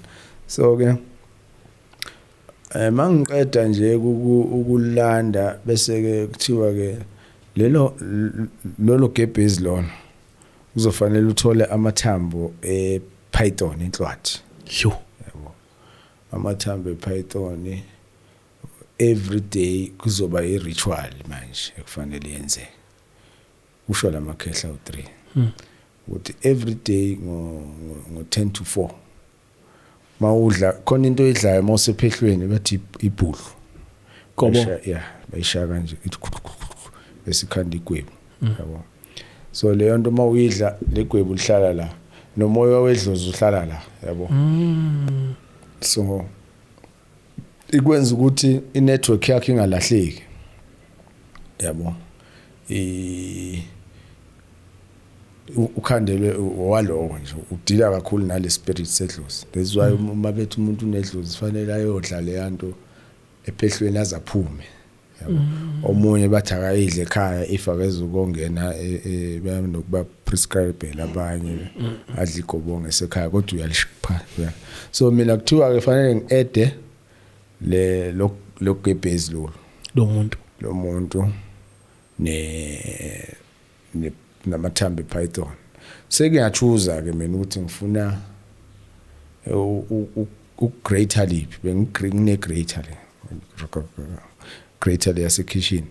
So ke mangiqeda nje ukulanda, bese ke kuthiwa ke lelo lolo gebhezi lona kuzofanele uthole amathambo ePython, inhlwathi. Sure. Yabo, amathambo ePython, every day kuzoba i-ritual manje ekufanele yenzeke, usho lamakhehla u3 ukuthi every day ngo 10 to 4 mawudla khona into oyidlayo mawusephehlweni, bathi ibhudlu. Gobo. Yeah, bayishaya kanje, ithi bese ikhanda igwebu, yabo. So leyo nto uma uyidla, legwebu lihlala la, nomoya wedlozi uhlala la, yabo. So ikwenza ukuthi i-network yakho ingalahleki, yabo. Ukhandelwe waloko nje, udila kakhulu nale spirit sedlozi. That's why uma bethi umuntu unedlozi, fanele ayodla leya nto ephehlweni azaphume, yabo. Omunye bathi akayidle ekhaya if akezukongena, bayanokuba prescribe abanye adla igobongo esekhaya, kodwa uyalishipha. So mina kuthiwa ke fanele ngi-adde le logebhezi lolu. Lo muntu. Lo muntu ne namathambo e-python. Sekuyachuza ke mina ukuthi ngifuna u-grater liphi. Bengine grater, le grater le yasekitchen,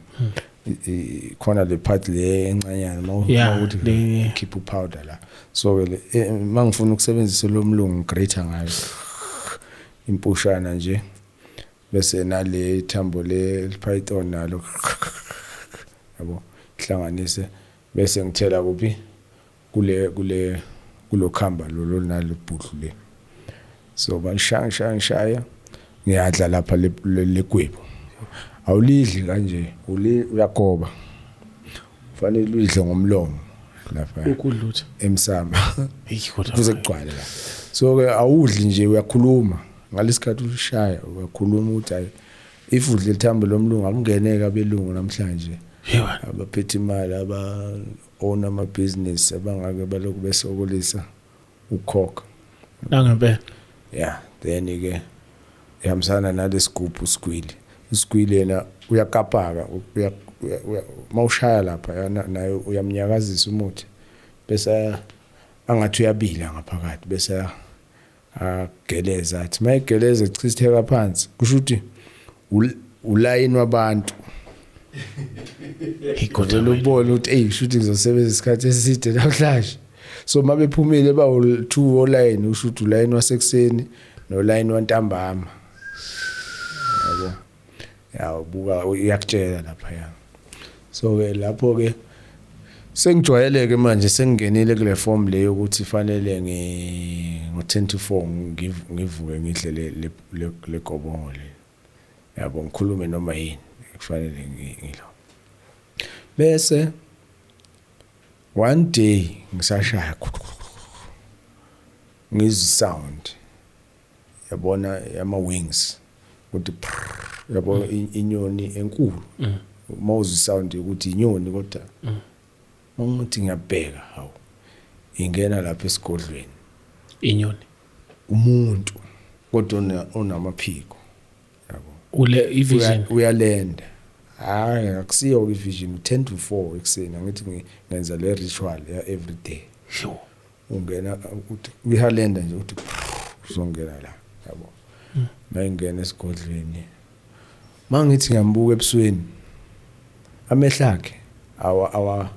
khona le part le encanyana mawukuthi keep powder la. So ke mangifuna ukusebenzisa lo mlungu, grater ngayo impushana nje, bese nale thambo le python nalo, yabo, hlanganise, bese ngithela kuphi, kule kulokhamba lo nalo bhudlu le. So balishaya, shaya, shaya, ngiyadla lapha legwebu. Awulidli kanje, uli uyagoba, fanele uyidle ngomlomo lapha. Ukudla uthi emsamo. Hey, kodwa kuze kugcwale la. So ke awudli nje, uyakhuluma ngalesikhathi ushaya, uyakhuluma ukuthi hayi, if udle ithambo lomlungu, akungeneka abelungu namhlanje. Yebo. Abaphethe imali, aba own ama business, abangake balokhu besokolisa ukukhokha. Nangempela. Yeah, then ke ihambisana nalesigubhu sigwili. Isigwili yena uyakapaka, mawushaya lapha naye uyamnyakazisa umuthi, bese angathi uyabila ngaphakathi, bese ageleza, athi mayigeleza echitheka phansi, kusho ukuthi ulayini wabantu. Hey, kodwa vele ubone ukuthi hey, kusho ukuthi ngizosebenza isikhathi eside namhlanje. So mabephumile bawu two olayini, usho ukuthi ulayini wasekuseni nolayini wantambama, yabo. Ya, ubuka uyakutshela lapha ya. So ke lapho ke sengijwayeleke manje, sengingenile kule form leyo ukuthi fanele ngi ngo 10 to 4 ngivuke, ngidle le gobongo le, yabo, ngikhulume noma yini kufanele ngilo. Bese one day ngisashaya, ngizwa sound, yabona, yama wings ukuthi prrr, yabo, inyoni enkulu. Mawuzwa sound ukuthi inyoni, kodwa mangithi ngiyabheka, hawu, ingena lapha esigodlweni. Inyoni? Umuntu, kodwa onamaphiko, yabo. Ule i-vision? Uyalenda. Hayi, akusiyo i-vision, 10 to 4 ekuseni, angithi ngenza le ritual ya every day. Sure. Ungena uthi uyahalenda nje, uthi uzongena la, yabo. Mayingena esigodlweni, mangithi ngiyambuka ebusweni, amehlo akhe awa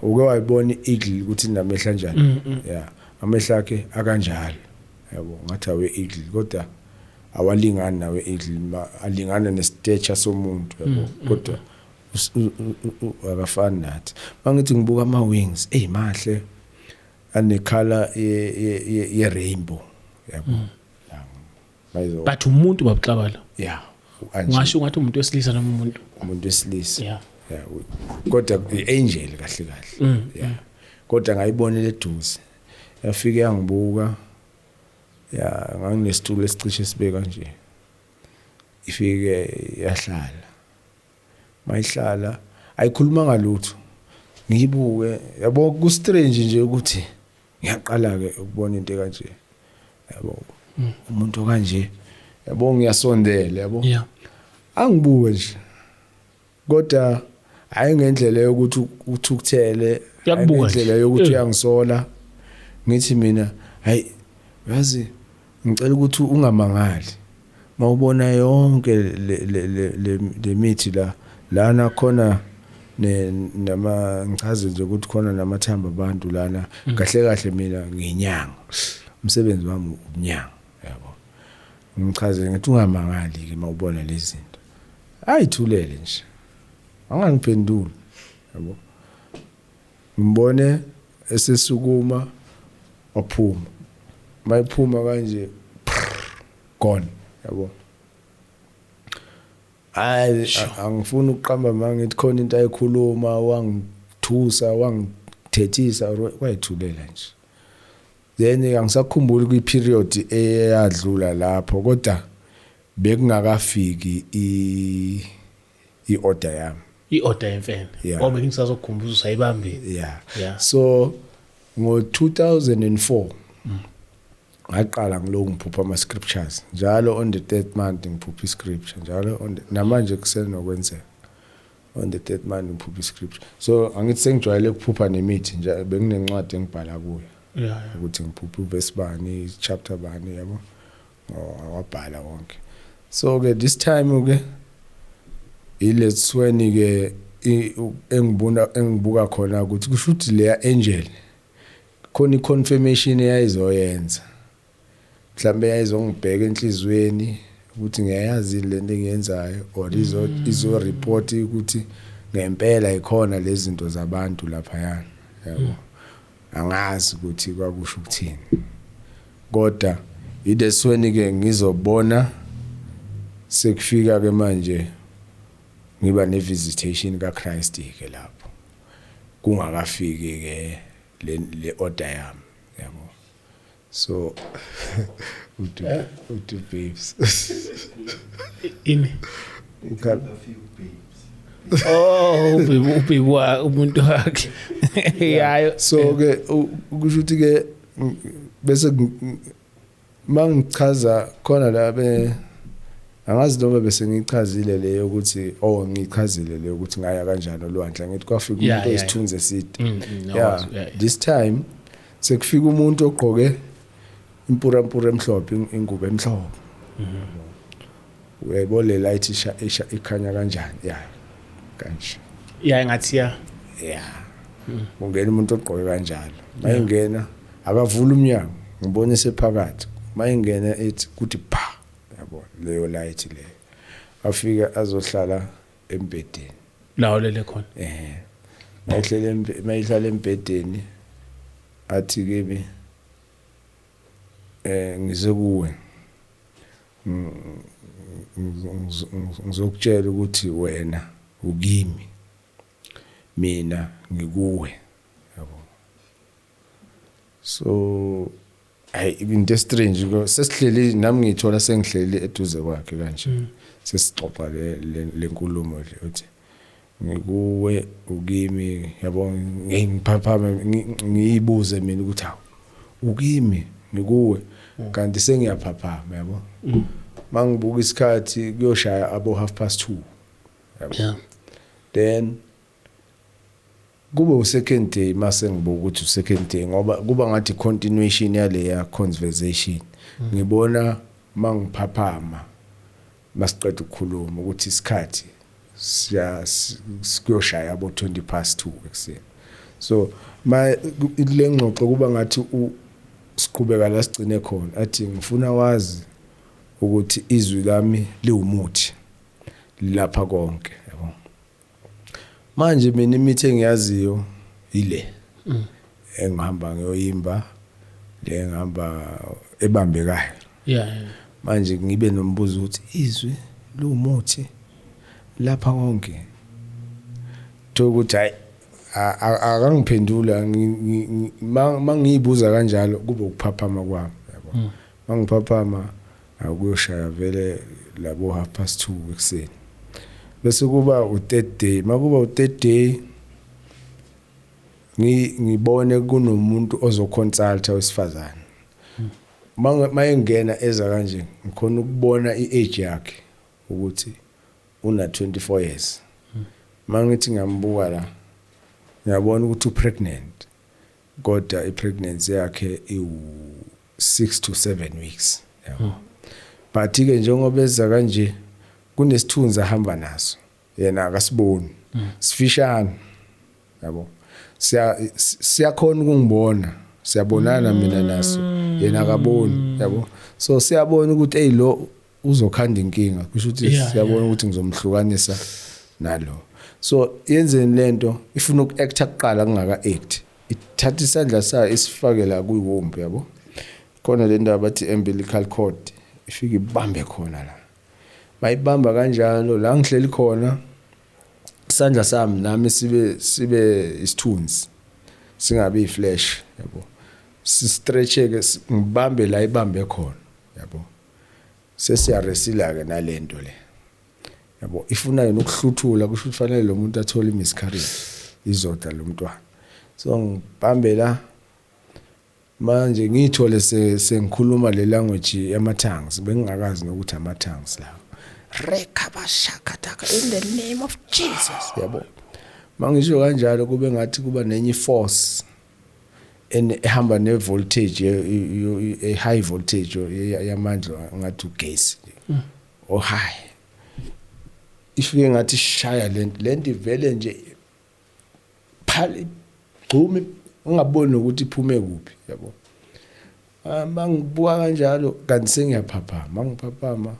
uke wayibona i-eagle ukuthi inamehlo anjani? Yeah, amehlo akhe akanjalo, yabo, ngathi awe eagle, kodwa awalingani nawe eagle, alingana ne-stature somuntu, yabo, kodwa akafani nathi. Mangithi ngibuka ama wings, ey, mahle, anekhala ye rainbow, yabo. Bayizo But umuntu babuxabala? Yeah. Ungasho ungathi umuntu wesilisa noma umuntu? Umuntu wesilisa. Yeah, kodwa i-angel kahle kahle. Yeah, kodwa ngayibonela eduze, yafike yangibuka ya, nganginesitulo esicishe sibe kanje, ifike yahlala. Mayihlala ayikhuluma ngalutho, ngiyibuke, yabo. Ku strange nje ukuthi ngiyaqala ke ukubona into kanje, yabo, umuntu kanje, yabo, ngiyasondela, yabo. Angibuke nje, kodwa hayi ngendlela yokuthi uthukuthele, hayi Uyakubuka ngendlela nje. yokuthi uyangisola. Ngithi mina, hayi, yazi, ngicela ukuthi ungamangali mawubona yonke le mithi la lana khona ne nama, ngichaze nje ukuthi khona namathambo abantu lana. Kahle kahle mina ngiyinyanga, umsebenzi wami ubunyanga, yabo. Ngichaze ngithi ungamangali ke mawubona lezi zinto. Ayithulele nje, angangiphenduli, yabo. Ngibone esesukuma waphuma, mayiphuma kanje, gone, yabo. Hayi, angifuni ukuqamba manga ngithi khona into ayikhuluma wangithusa, wangithethisa, or wayithulela nje. Then angisakhumbuli kwi-period eyadlula lapho, kodwa bekungakafiki i-order yami. I-order yemfene? Yeah. Ngoba ngisazokukhumbuza, usayibambile. Yeah. So ngo-2004 ngaqala ngilokhu ngiphupha ama-scriptures njalo on the third month. Ngiphupha i-scripture njalo on the, namanje kusenokwenzeka, on the third month ngiphupha i-scripture. So angithi sengijwayele ukuphupha nemithi nje, benginencwadi engibhala kuyo ukuthi ngiphupha uvesi bani, chapter bani, yabo. Ngawabhala wonke. So ke this time ke iletsweni ke engibona, engibuka khona ukuthi kusho ukuthi leya angel khona i-confirmation eyayizoyenza, mhlambe yayizongibheka enhlizweni ukuthi ngiyayazi lento engiyenzayo, or izo report ukuthi ngempela ikhona lezi zinto zabantu laphayana, yabo. Angazi ukuthi kwakusho ukuthini, kodwa idesweni ke ngizobona sekufika ke manje ngiba ne visitation kaChrist ke lapho kungakafiki ke le order yami, yabo. So udu babes. Ini? Ukhala. Afika ubabes. Oh, ubaby, ubaby umuntu wakhe yayo. So ke kusho ukuthi ke bese mangichaza khona la, be angazi noma bese ngichazile leyo ukuthi, oh, ngichazile leyo ukuthi ngaya kanjani olwandle, ngithi kwafika umuntu oyisithunzi eside. Yeah. This time sekufika umuntu ogqoke impurampura emhlophe, ingubo emhlophe. Uyayibona le light isha ikhanya kanjani? Yeah, kanje. Yeah, ngathi ya. Yeah, ungena umuntu ogqoke kanjalo. Mayingena akavula umnyango, ngibone sephakathi. Mayingena ethi kuthi pha, yabo, leyo light leyo, afika azohlala embedeni. La olele khona? Eh, mayihlala embedeni, athi kimi, "Ngize kuwe, ngizokutshela ukuthi wena ukimi, mina ngikuwe," yabo. So hayi, into strange ko sesihleli nami, ngithola sengihleli eduze kwakhe kanje, sesixoxa le nkulumo le, uthi ngikuwe, ukimi, yabo. Ngiphaphame, ngiyibuze mina ukuthi, hawu, ukimi, ngikuwe, kanti sengiyaphaphama, yabo. Mangibuka isikhathi kuyoshaya abo 2:30, yabo. Then kube u-second day. Mase ngibuka ukuthi u-second day, ngoba kuba ngathi continuation yaleya conversation, ngibona mangiphaphama masiqeda ukukhuluma ukuthi isikhathi siya kuyoshaya abo 2:20 ekuseni. So ma le ngxoxo kuba ngathi siqhubeka la sigcine khona, athi, "Ngifuna wazi ukuthi izwi lami liwumuthi lapha konke," yabo. Manje mina imithi engiyaziyo ile engihamba ngiyoyimba, le engihamba ebambekayo. Manje ngibe nombuzo ukuthi izwi liwumuthi lapha konke, thola ukuthi hayi, akangiphendula. Mangiyibuza kanjalo kube ukuphaphama kwami, yabo. Mangiphaphama akuyoshaya vele labo 2:30 ekuseni. Bese kuba u-third day. Makuba u-third day, ngibone kunomuntu ozoconsulta wesifazane. Mayengena eza kanje, ngikhona ukubona i-age yakhe ukuthi una 24 years. Mangithi ngiyambuka la, ngiyabona ukuthi upregnant, kodwa ipregnancy yakhe iwu 6 to 7 weeks, yabo. But ke njengoba eza kanje, kunesithunzi ahamba naso, yena akasiboni, sifishane, yabo. Siyakhona ukungibona, siyabonana mina naso, yena akaboni, yabo. So siyabona ukuthi hey, lo Uzokhanda inkinga, kusho ukuthi siyabona ukuthi ngizomhlukanisa nalo. So yenzeni lento, ifuna uku-acta kuqala kungaka-act, ithatha isandla sayo isifake la kuyi-womb, yabo, khona le ndaba bathi umbilical cord, ifike ibambe khona la. Bayibamba kanjalo la ngihleli khona, isandla sami nami sibe isithunzi, singabi i-flesh, yabo, si-stretcheke, ngibambe la ibambe khona, yabo. Sesiya-wrestle ke nalento le, yabo, ifuna yena ukuhluthula, kusho ukuthi fanele lo muntu athole i-miscarriage, izoda lo mntwana. So ngibambe la manje, ngiyithole sengikhuluma le language yama-tongues, bengingakazi nokuthi ama-tongues lawo, rekabashakataka, in the name of Jesus, yabo. Mangisho kanjalo, kube ngathi kuba nenye force ehamba ne-voltage, e high voltage yamandla, ngathi ugesi o high, ifike ngathi shaya lento ivele nje phali gxumi, ungaboni nokuthi iphume kuphi, yabo. Ah, mangibuka kanjalo kanti sengiyaphaphama. Mangiphaphama,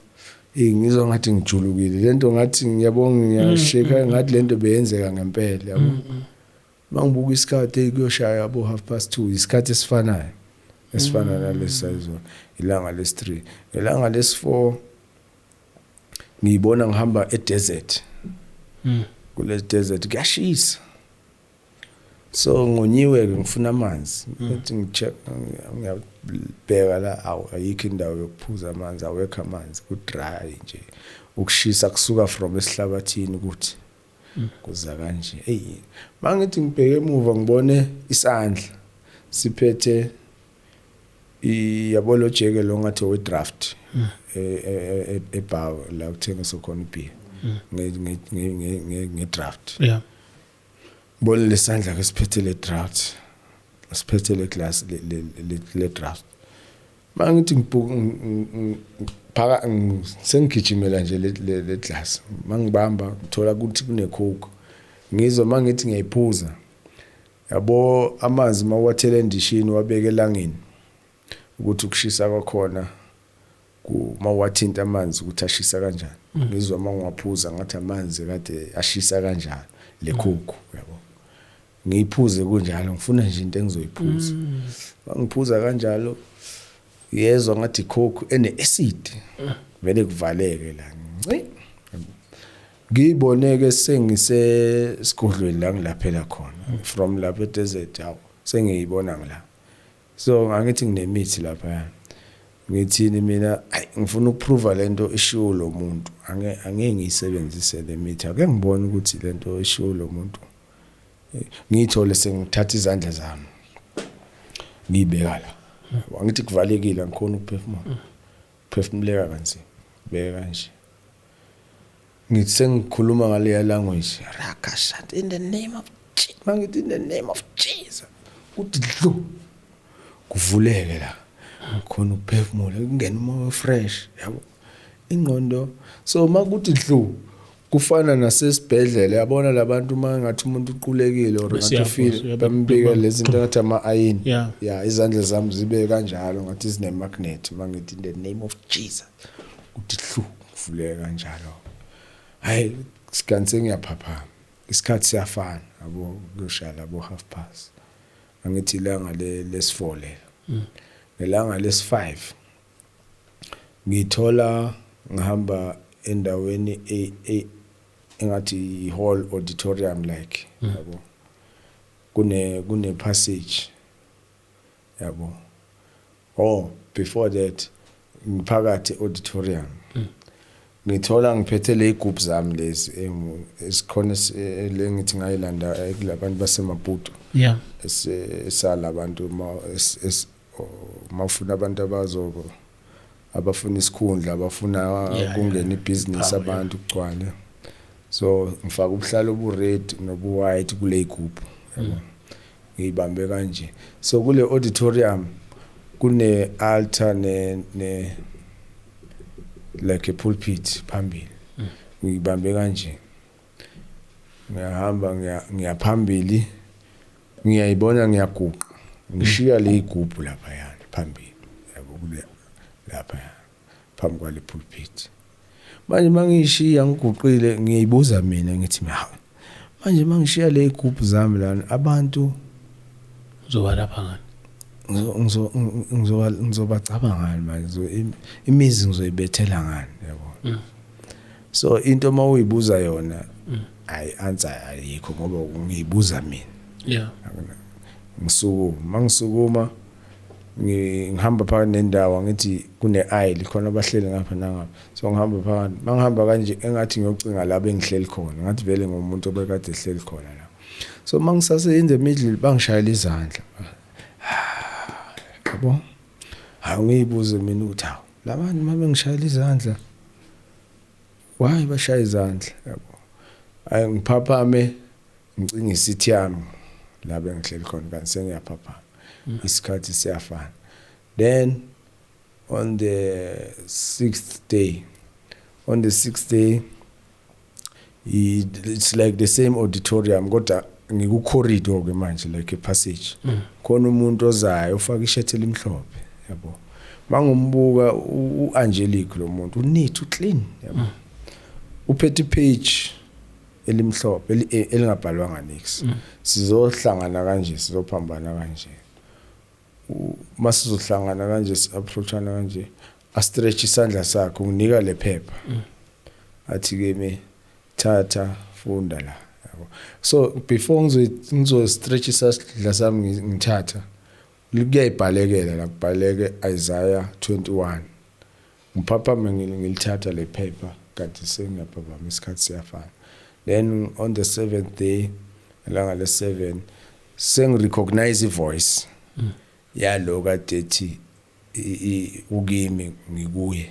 ngizwa ngathi ngijulukile, lento ngathi ngiyabonga, ngiyasheka ngathi lento beyenzeka ngempela, yabo. Mangibuka isikhathi, kuyoshaya abo 2:30, isikhathi esifanayo esifana nalesi sayizo ilanga lesi-3. Ilanga lesi-4 ngiyibona ngihamba e-desert. Kule desert kuyashisa, so ngonyiwe ke, ngifuna amanzi, ngithi ngi-check, ngiyabheka la, awu, ayikho indawo yokuphuza amanzi, awekho amanzi, ku dry nje, ukushisa kusuka from esihlabathini ukuthi kuza kanje. Hey, mangithi ngibheke emuva, ngibone isandla siphethe yabo lo jeke lo ngathi owe draft ebar la kuthengiswa khona ibhiya nge draft. Ngibone lesandla ke siphethe le draft, siphethe le glass le draft. Mangithi ngibhuka phaka, sengigijimela nje le glass, mangibamba ngithola ukuthi kune coke, ngizwa mangithi ngiyayiphuza, yabo, amanzi mawathele endishini, wabeke elangeni, ukuthi ukushisa kwakhona ku mawathinta amanzi ukuthi ashisa kanjani, ngizwa mangiwaphuza ngathi amanzi kade ashisa kanjalo le coke, yabo. Ngiyiphuze kunjalo, ngifuna nje into engizoyiphuza. Mangiphuza kanjalo, yezwa ngathi coke ene acid, vele kuvaleke la nci. Ngiyibone ke sengise sigodlweni la ngilaphela khona from lapha e-desert, hawo, sengiyibona ngila. So angithi nginemithi lapha, ngithini mina, ayi, ngifuna ukuprova lento ishiwo lo muntu, angeke ngiyisebenzise le mithi, ake ngibone ukuthi lento ishiwo lo muntu. Ngiyithole sengithatha izandla zami ngiyibeka la, angithi kuvalekile, angikhona ukuphefumula, phefumuleka kanzima, beka kanje, ngithi sengikhuluma ngaleya language, rakashat, in the name of Jesus. Mangithi in the name of Jesus, kuthi dlu, kuvuleke la, khona ukuphefumula, kungena umoya fresh, yabo, ingqondo. So makuthi dlu, kufana nasesibhedlela, yabona labantu uma ngathi umuntu uqulekile or Bese ngathi ufile, bambika lezi zinto ngathi ama-ayini. Ya, izandla zami zibe kanjalo ngathi zine-magnet. Mangithi in the name of Jesus, kuthi hlu, kuvuleke kanjalo. Hayi, kanti sengiyaphaphama, isikhathi siyafana, yabo, kuyoshaya labo half past, angithi ilanga lesi-4 lelo. Ngelanga lesi-5 ngithola ngihamba endaweni engathi i-hall, auditorium like, yabo, kune passage, yabo. Oh, before that, ngiphakathi auditorium, ngithola ngiphethe le igubhu zami lezi esikhona le ngithi ngayilanda kulabantu baseMaputo, esala abantu mawufuna abantu abazo abafuna isikhundla, abafuna kungena ibhizinisi, Power, yeah. abantu kugcwale. So ngifaka ubuhlalo obu-red nobu-white kule igubhu, yabo, ngiyibambe kanje. So kule auditorium kune altar ne like a pulpit phambili, ngiyibambe kanje, ngiyahamba, ngiyaphambili, ngiyayibona ngiyaguqa, ngishiya le igubhu lapha yani phambili, yabo, kule lapha. Phambi kwale pulpit manje mangishiya ngiguqile, ngiyibuza mina ngithi, hawu, manje mangishiya le igubhu zami lana abantu Uzoba lapha ngani? Ngizobacabanga ngani manje? Imizi ngizoyibethela ngani, yabo? So into uma uyibuza yona, ayi, answer ayikho ngoba ngiyibuza mina. Ngisukuma, mangisukuma ngihamba phakathi nendawo, ngithi kune aisle khona, abahleli ngapha nangapha, so ngihamba phakathi. Mangihamba kanje engathi ngiyocinga la bengihleli khona, ngathi vele ngumuntu obekade ehleli khona la. So mangisase in the middle, bangishayela izandla, yabo. Hawu, ngiyibuze mina ukuthi, hawu, labantu uma bengishayela izandla, why bashaya izandla, yabo? Ayi, ngiphaphame, ngicinga i-seat yami la bengihleli khona, kanti sengiyaphaphama, isikhathi siyafana. Then on the sixth day, it's like the same auditorium, kodwa ngiku-corridor ke manje, like a passage. Khona umuntu ozayo ufaka ishethi elimhlophe, yabo. Mangumbuka, u-angelic lo muntu, u-neat, u-clean, yabo. Uphethe page elimhlophe elingabhalwanga nix. Sizohlangana kanje, sizophambana kanje. Masizohlangana kanje, si-approachana kanje, a-stretch isandla sakhe, unginika le phepha, athi kimi, "Thatha, funda la," yabo. So before ngizo stretch isandla sami ngithatha, kuyayibhalekela la, kubhaleke Isaiah 21. Ngiphaphame, ngilithatha le phepha, kanti sengiyaphaphama, isikhathi siyafana. Then on the seventh day, ilanga le-7, sengi-recognize i-voice yalo kade ethi ukimi ngikuye,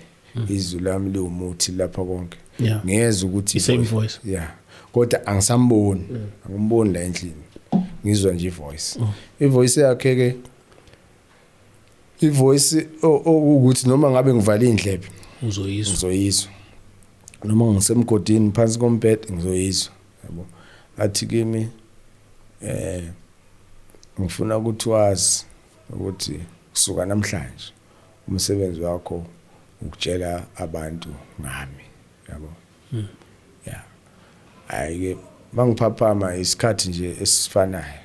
izwi lami liwumuthi lapha konke. Ngiyezwa ukuthi I-same voice. Yeah, kodwa angisamboni, angimboni la endlini, ngizwa nje i-voice. I-voice yakhe ke, i-voice ukuthi noma ngabe ngivala indlebe, Uzoyizwa. ngizoyizwa. Noma ngisemgodini phansi kombhede, ngizoyizwa, yabo. Athi kimi, "Ngifuna ukuthi wazi ukuthi kusuka namhlanje umsebenzi wakho ukutshela abantu ngami," yabo. Yeah, hayi ke, mangiphaphama isikhathi nje esifanayo.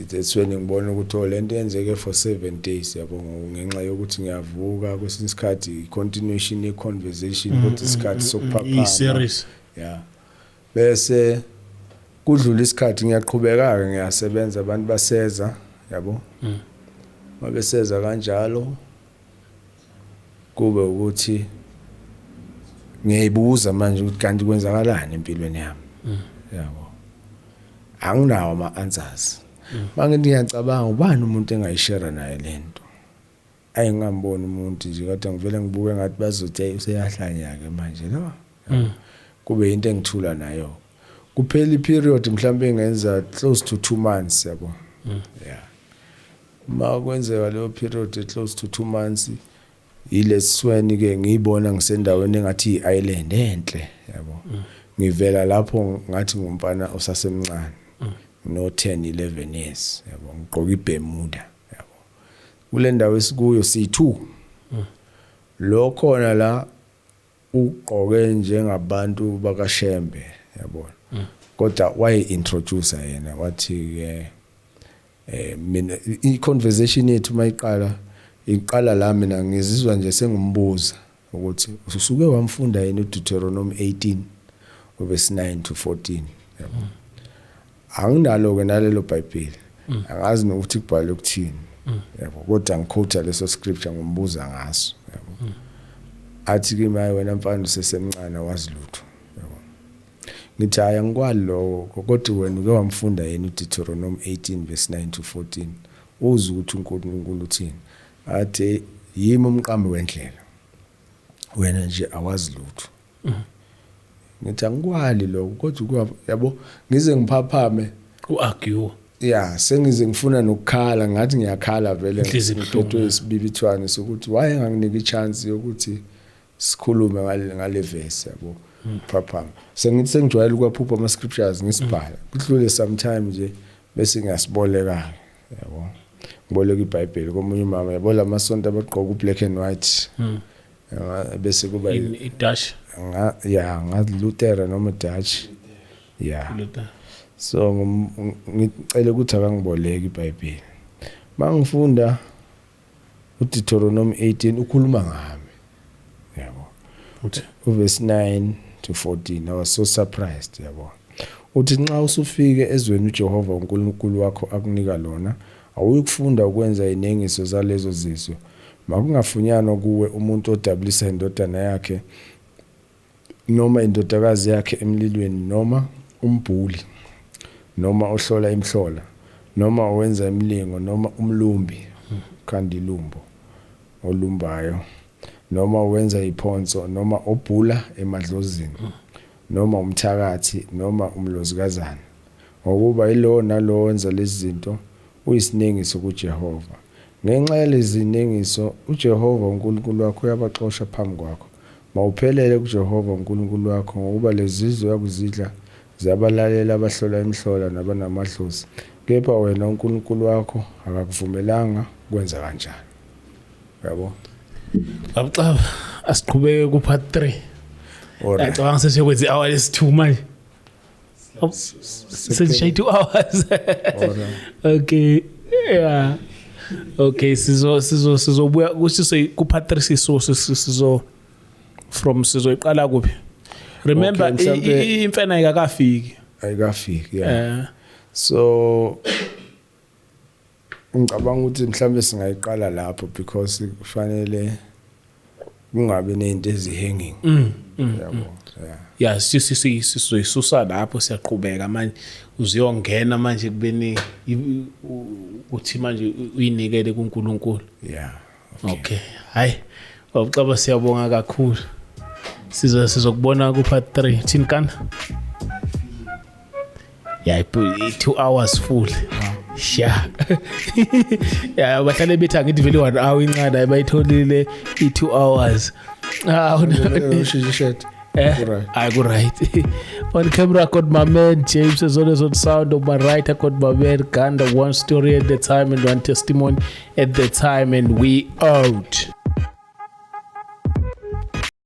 That's when ngibona ukuthi, oh, lento yenzeke for 7 days, yabo, ngenxa yokuthi ngiyavuka kwesinye isikhathi, continuation ye conversation, kodwa isikhathi sokuphaphama. I-series. Yeah, bese kudlula isikhathi, ngiyaqhubeka ke, ngiyasebenza, abantu baseza, yabo. Mabeseza kanjalo, kube ukuthi ngiyayibuza manje ukuthi kanti kwenzakalani empilweni yami, yabo. Anginawo ama answers. Mangithi ngiyacabanga, ubani umuntu engayishare naye lento? Ayingamboni umuntu nje, kodwa ngivele ngibuke ngathi bazothi, "Hey, useyahlanya ke manje lo." Kube into engithula nayo, kuphela i-period mhlawumbe engenza close to 2 months, yabo. Yeah, ma kwenzeka leyo period close to 2 months, ilesweni ke ngiyibona ngisendaweni engathi i-island enhle, yabo. Ngivela lapho ngathi ngumfana osasemncane, no 10 11 years, yabo, ngigqoka ibermuda, yabo. Kule ndawo esikuyo siyi2, lo khona la ugqoke njengabantu bakaShembe, yabona, kodwa waye introduce yena, wathi ke mina i conversation yethu mayiqala, iqala la mina ngizizwa nje sengumbuza ukuthi usuke wamfunda yini uDeuteronomy 18 verse 9 to 14, yabo. Anginalo ke nalelo bible, angazi nokuthi kubhalwe ukuthini, yabo, kodwa ngi-quote leso scripture, ngombuza ngaso, yabo. Athi kimi, "Hayi wena mfana, usesemncane, wazi lutho," yabo. Ngithi, "Hayi, angikwali lokho, kodwa wena uke wamfunda yini uDeuteronomy 18 verse 9 to 14, uze ukuthi uNkulunkulu uthini?" Athi, "Yimi umqambi wendlela, wena nje awazi lutho." Ngithi, "Angikwali lokho, kodwa yabo," ngize ngiphaphame. U-argue. Ya, sengize ngifuna nokukhala, ngathi ngiyakhala vele. Inhliziyo ibuhlungu. Ngiphethwe isibibithwane sokuthi why enganginika i-chance yokuthi sikhulume ngale verse, yabo. Phaphama, sengithi sengijwayele ukwaphupha ama scriptures, ngisibhala, kudlule sometime nje bese ngiyasiboleka, yabo, ngiboleka iBhayibheli komunye umama, yabo, lamasonto abagqoka u-black and white. Bese kuba In i-Dutch. Ya, ngathi Luther noma Dutch, yeah. Luther. So ngicela ukuthi akangiboleke iBhayibheli. Mangifunda uDeuteronomy 18, ukhuluma ngami, yabo. Uthi Uverse 9 to 14, I was so surprised, yabo. Uthi nxa usufike ezweni uJehova uNkulunkulu wakho akunika lona, awuyikufunda ukwenza inengiso zalezo zizwe. Makungafunyanwa kuwe umuntu odabulisa indodana yakhe noma indodakazi yakhe emlilweni, noma umbhuli, noma ohlola imhlola, noma owenza imilingo, noma umlumbi khanda ilumbo olumbayo, noma owenza iphonso, noma obhula emadlozini, noma umthakathi, noma umlozikazana, ngokuba yilowo nalowo wenza lezi zinto uyisinengiso kuJehova. Ngenxa yalezi zinengiso uJehova uNkulunkulu wakho uyabaxosha phambi kwakho. Mawuphelele kuJehova uNkulunkulu wakho, ngokuba lezi zizwe uyakuzidla ziyabalalela abahlola imihlola nabanamadlozi, kepha wena uNkulunkulu wakho akakuvumelanga kwenza kanjalo, yabo. Babuxaba, asiqhubeke ku part 3. Alright. Ngicabanga sesiyokwenza i-hour lesi-2 manje. Sesishaye 2 hours. Alright. Okay. Yeah. Okay, sizobuya kusiso ku part 3, siso from sizoyiqala kuphi? Remember, Okay, mhlampe- imfene ayikakafiki. Ayikafiki, yeah. So ngicabanga ukuthi mhlambe singayiqala lapho because kufanele kungabi nezinto ezihanging, yabo, yeah. Yeah, sizoyisusa lapho, siyaqhubeka manje, uziyongena manje kubeni uthi manje uyinikele kuNkulunkulu. Yeah. Okay, hayi babuxaba, siyabonga kakhulu. Sizokubona ku part 3. Thini kana? Yeah, 2 hours full. Yeah, bahlale bethi angithi vele 1 hour incane, hayi, bayitholile i-2 hours. Ah. Ushintshe shirt. Right. I go right. On camera, I got my man James, as always on sound. On my right, I got my man Ganda. One story at the time and one testimony at the time, and we out.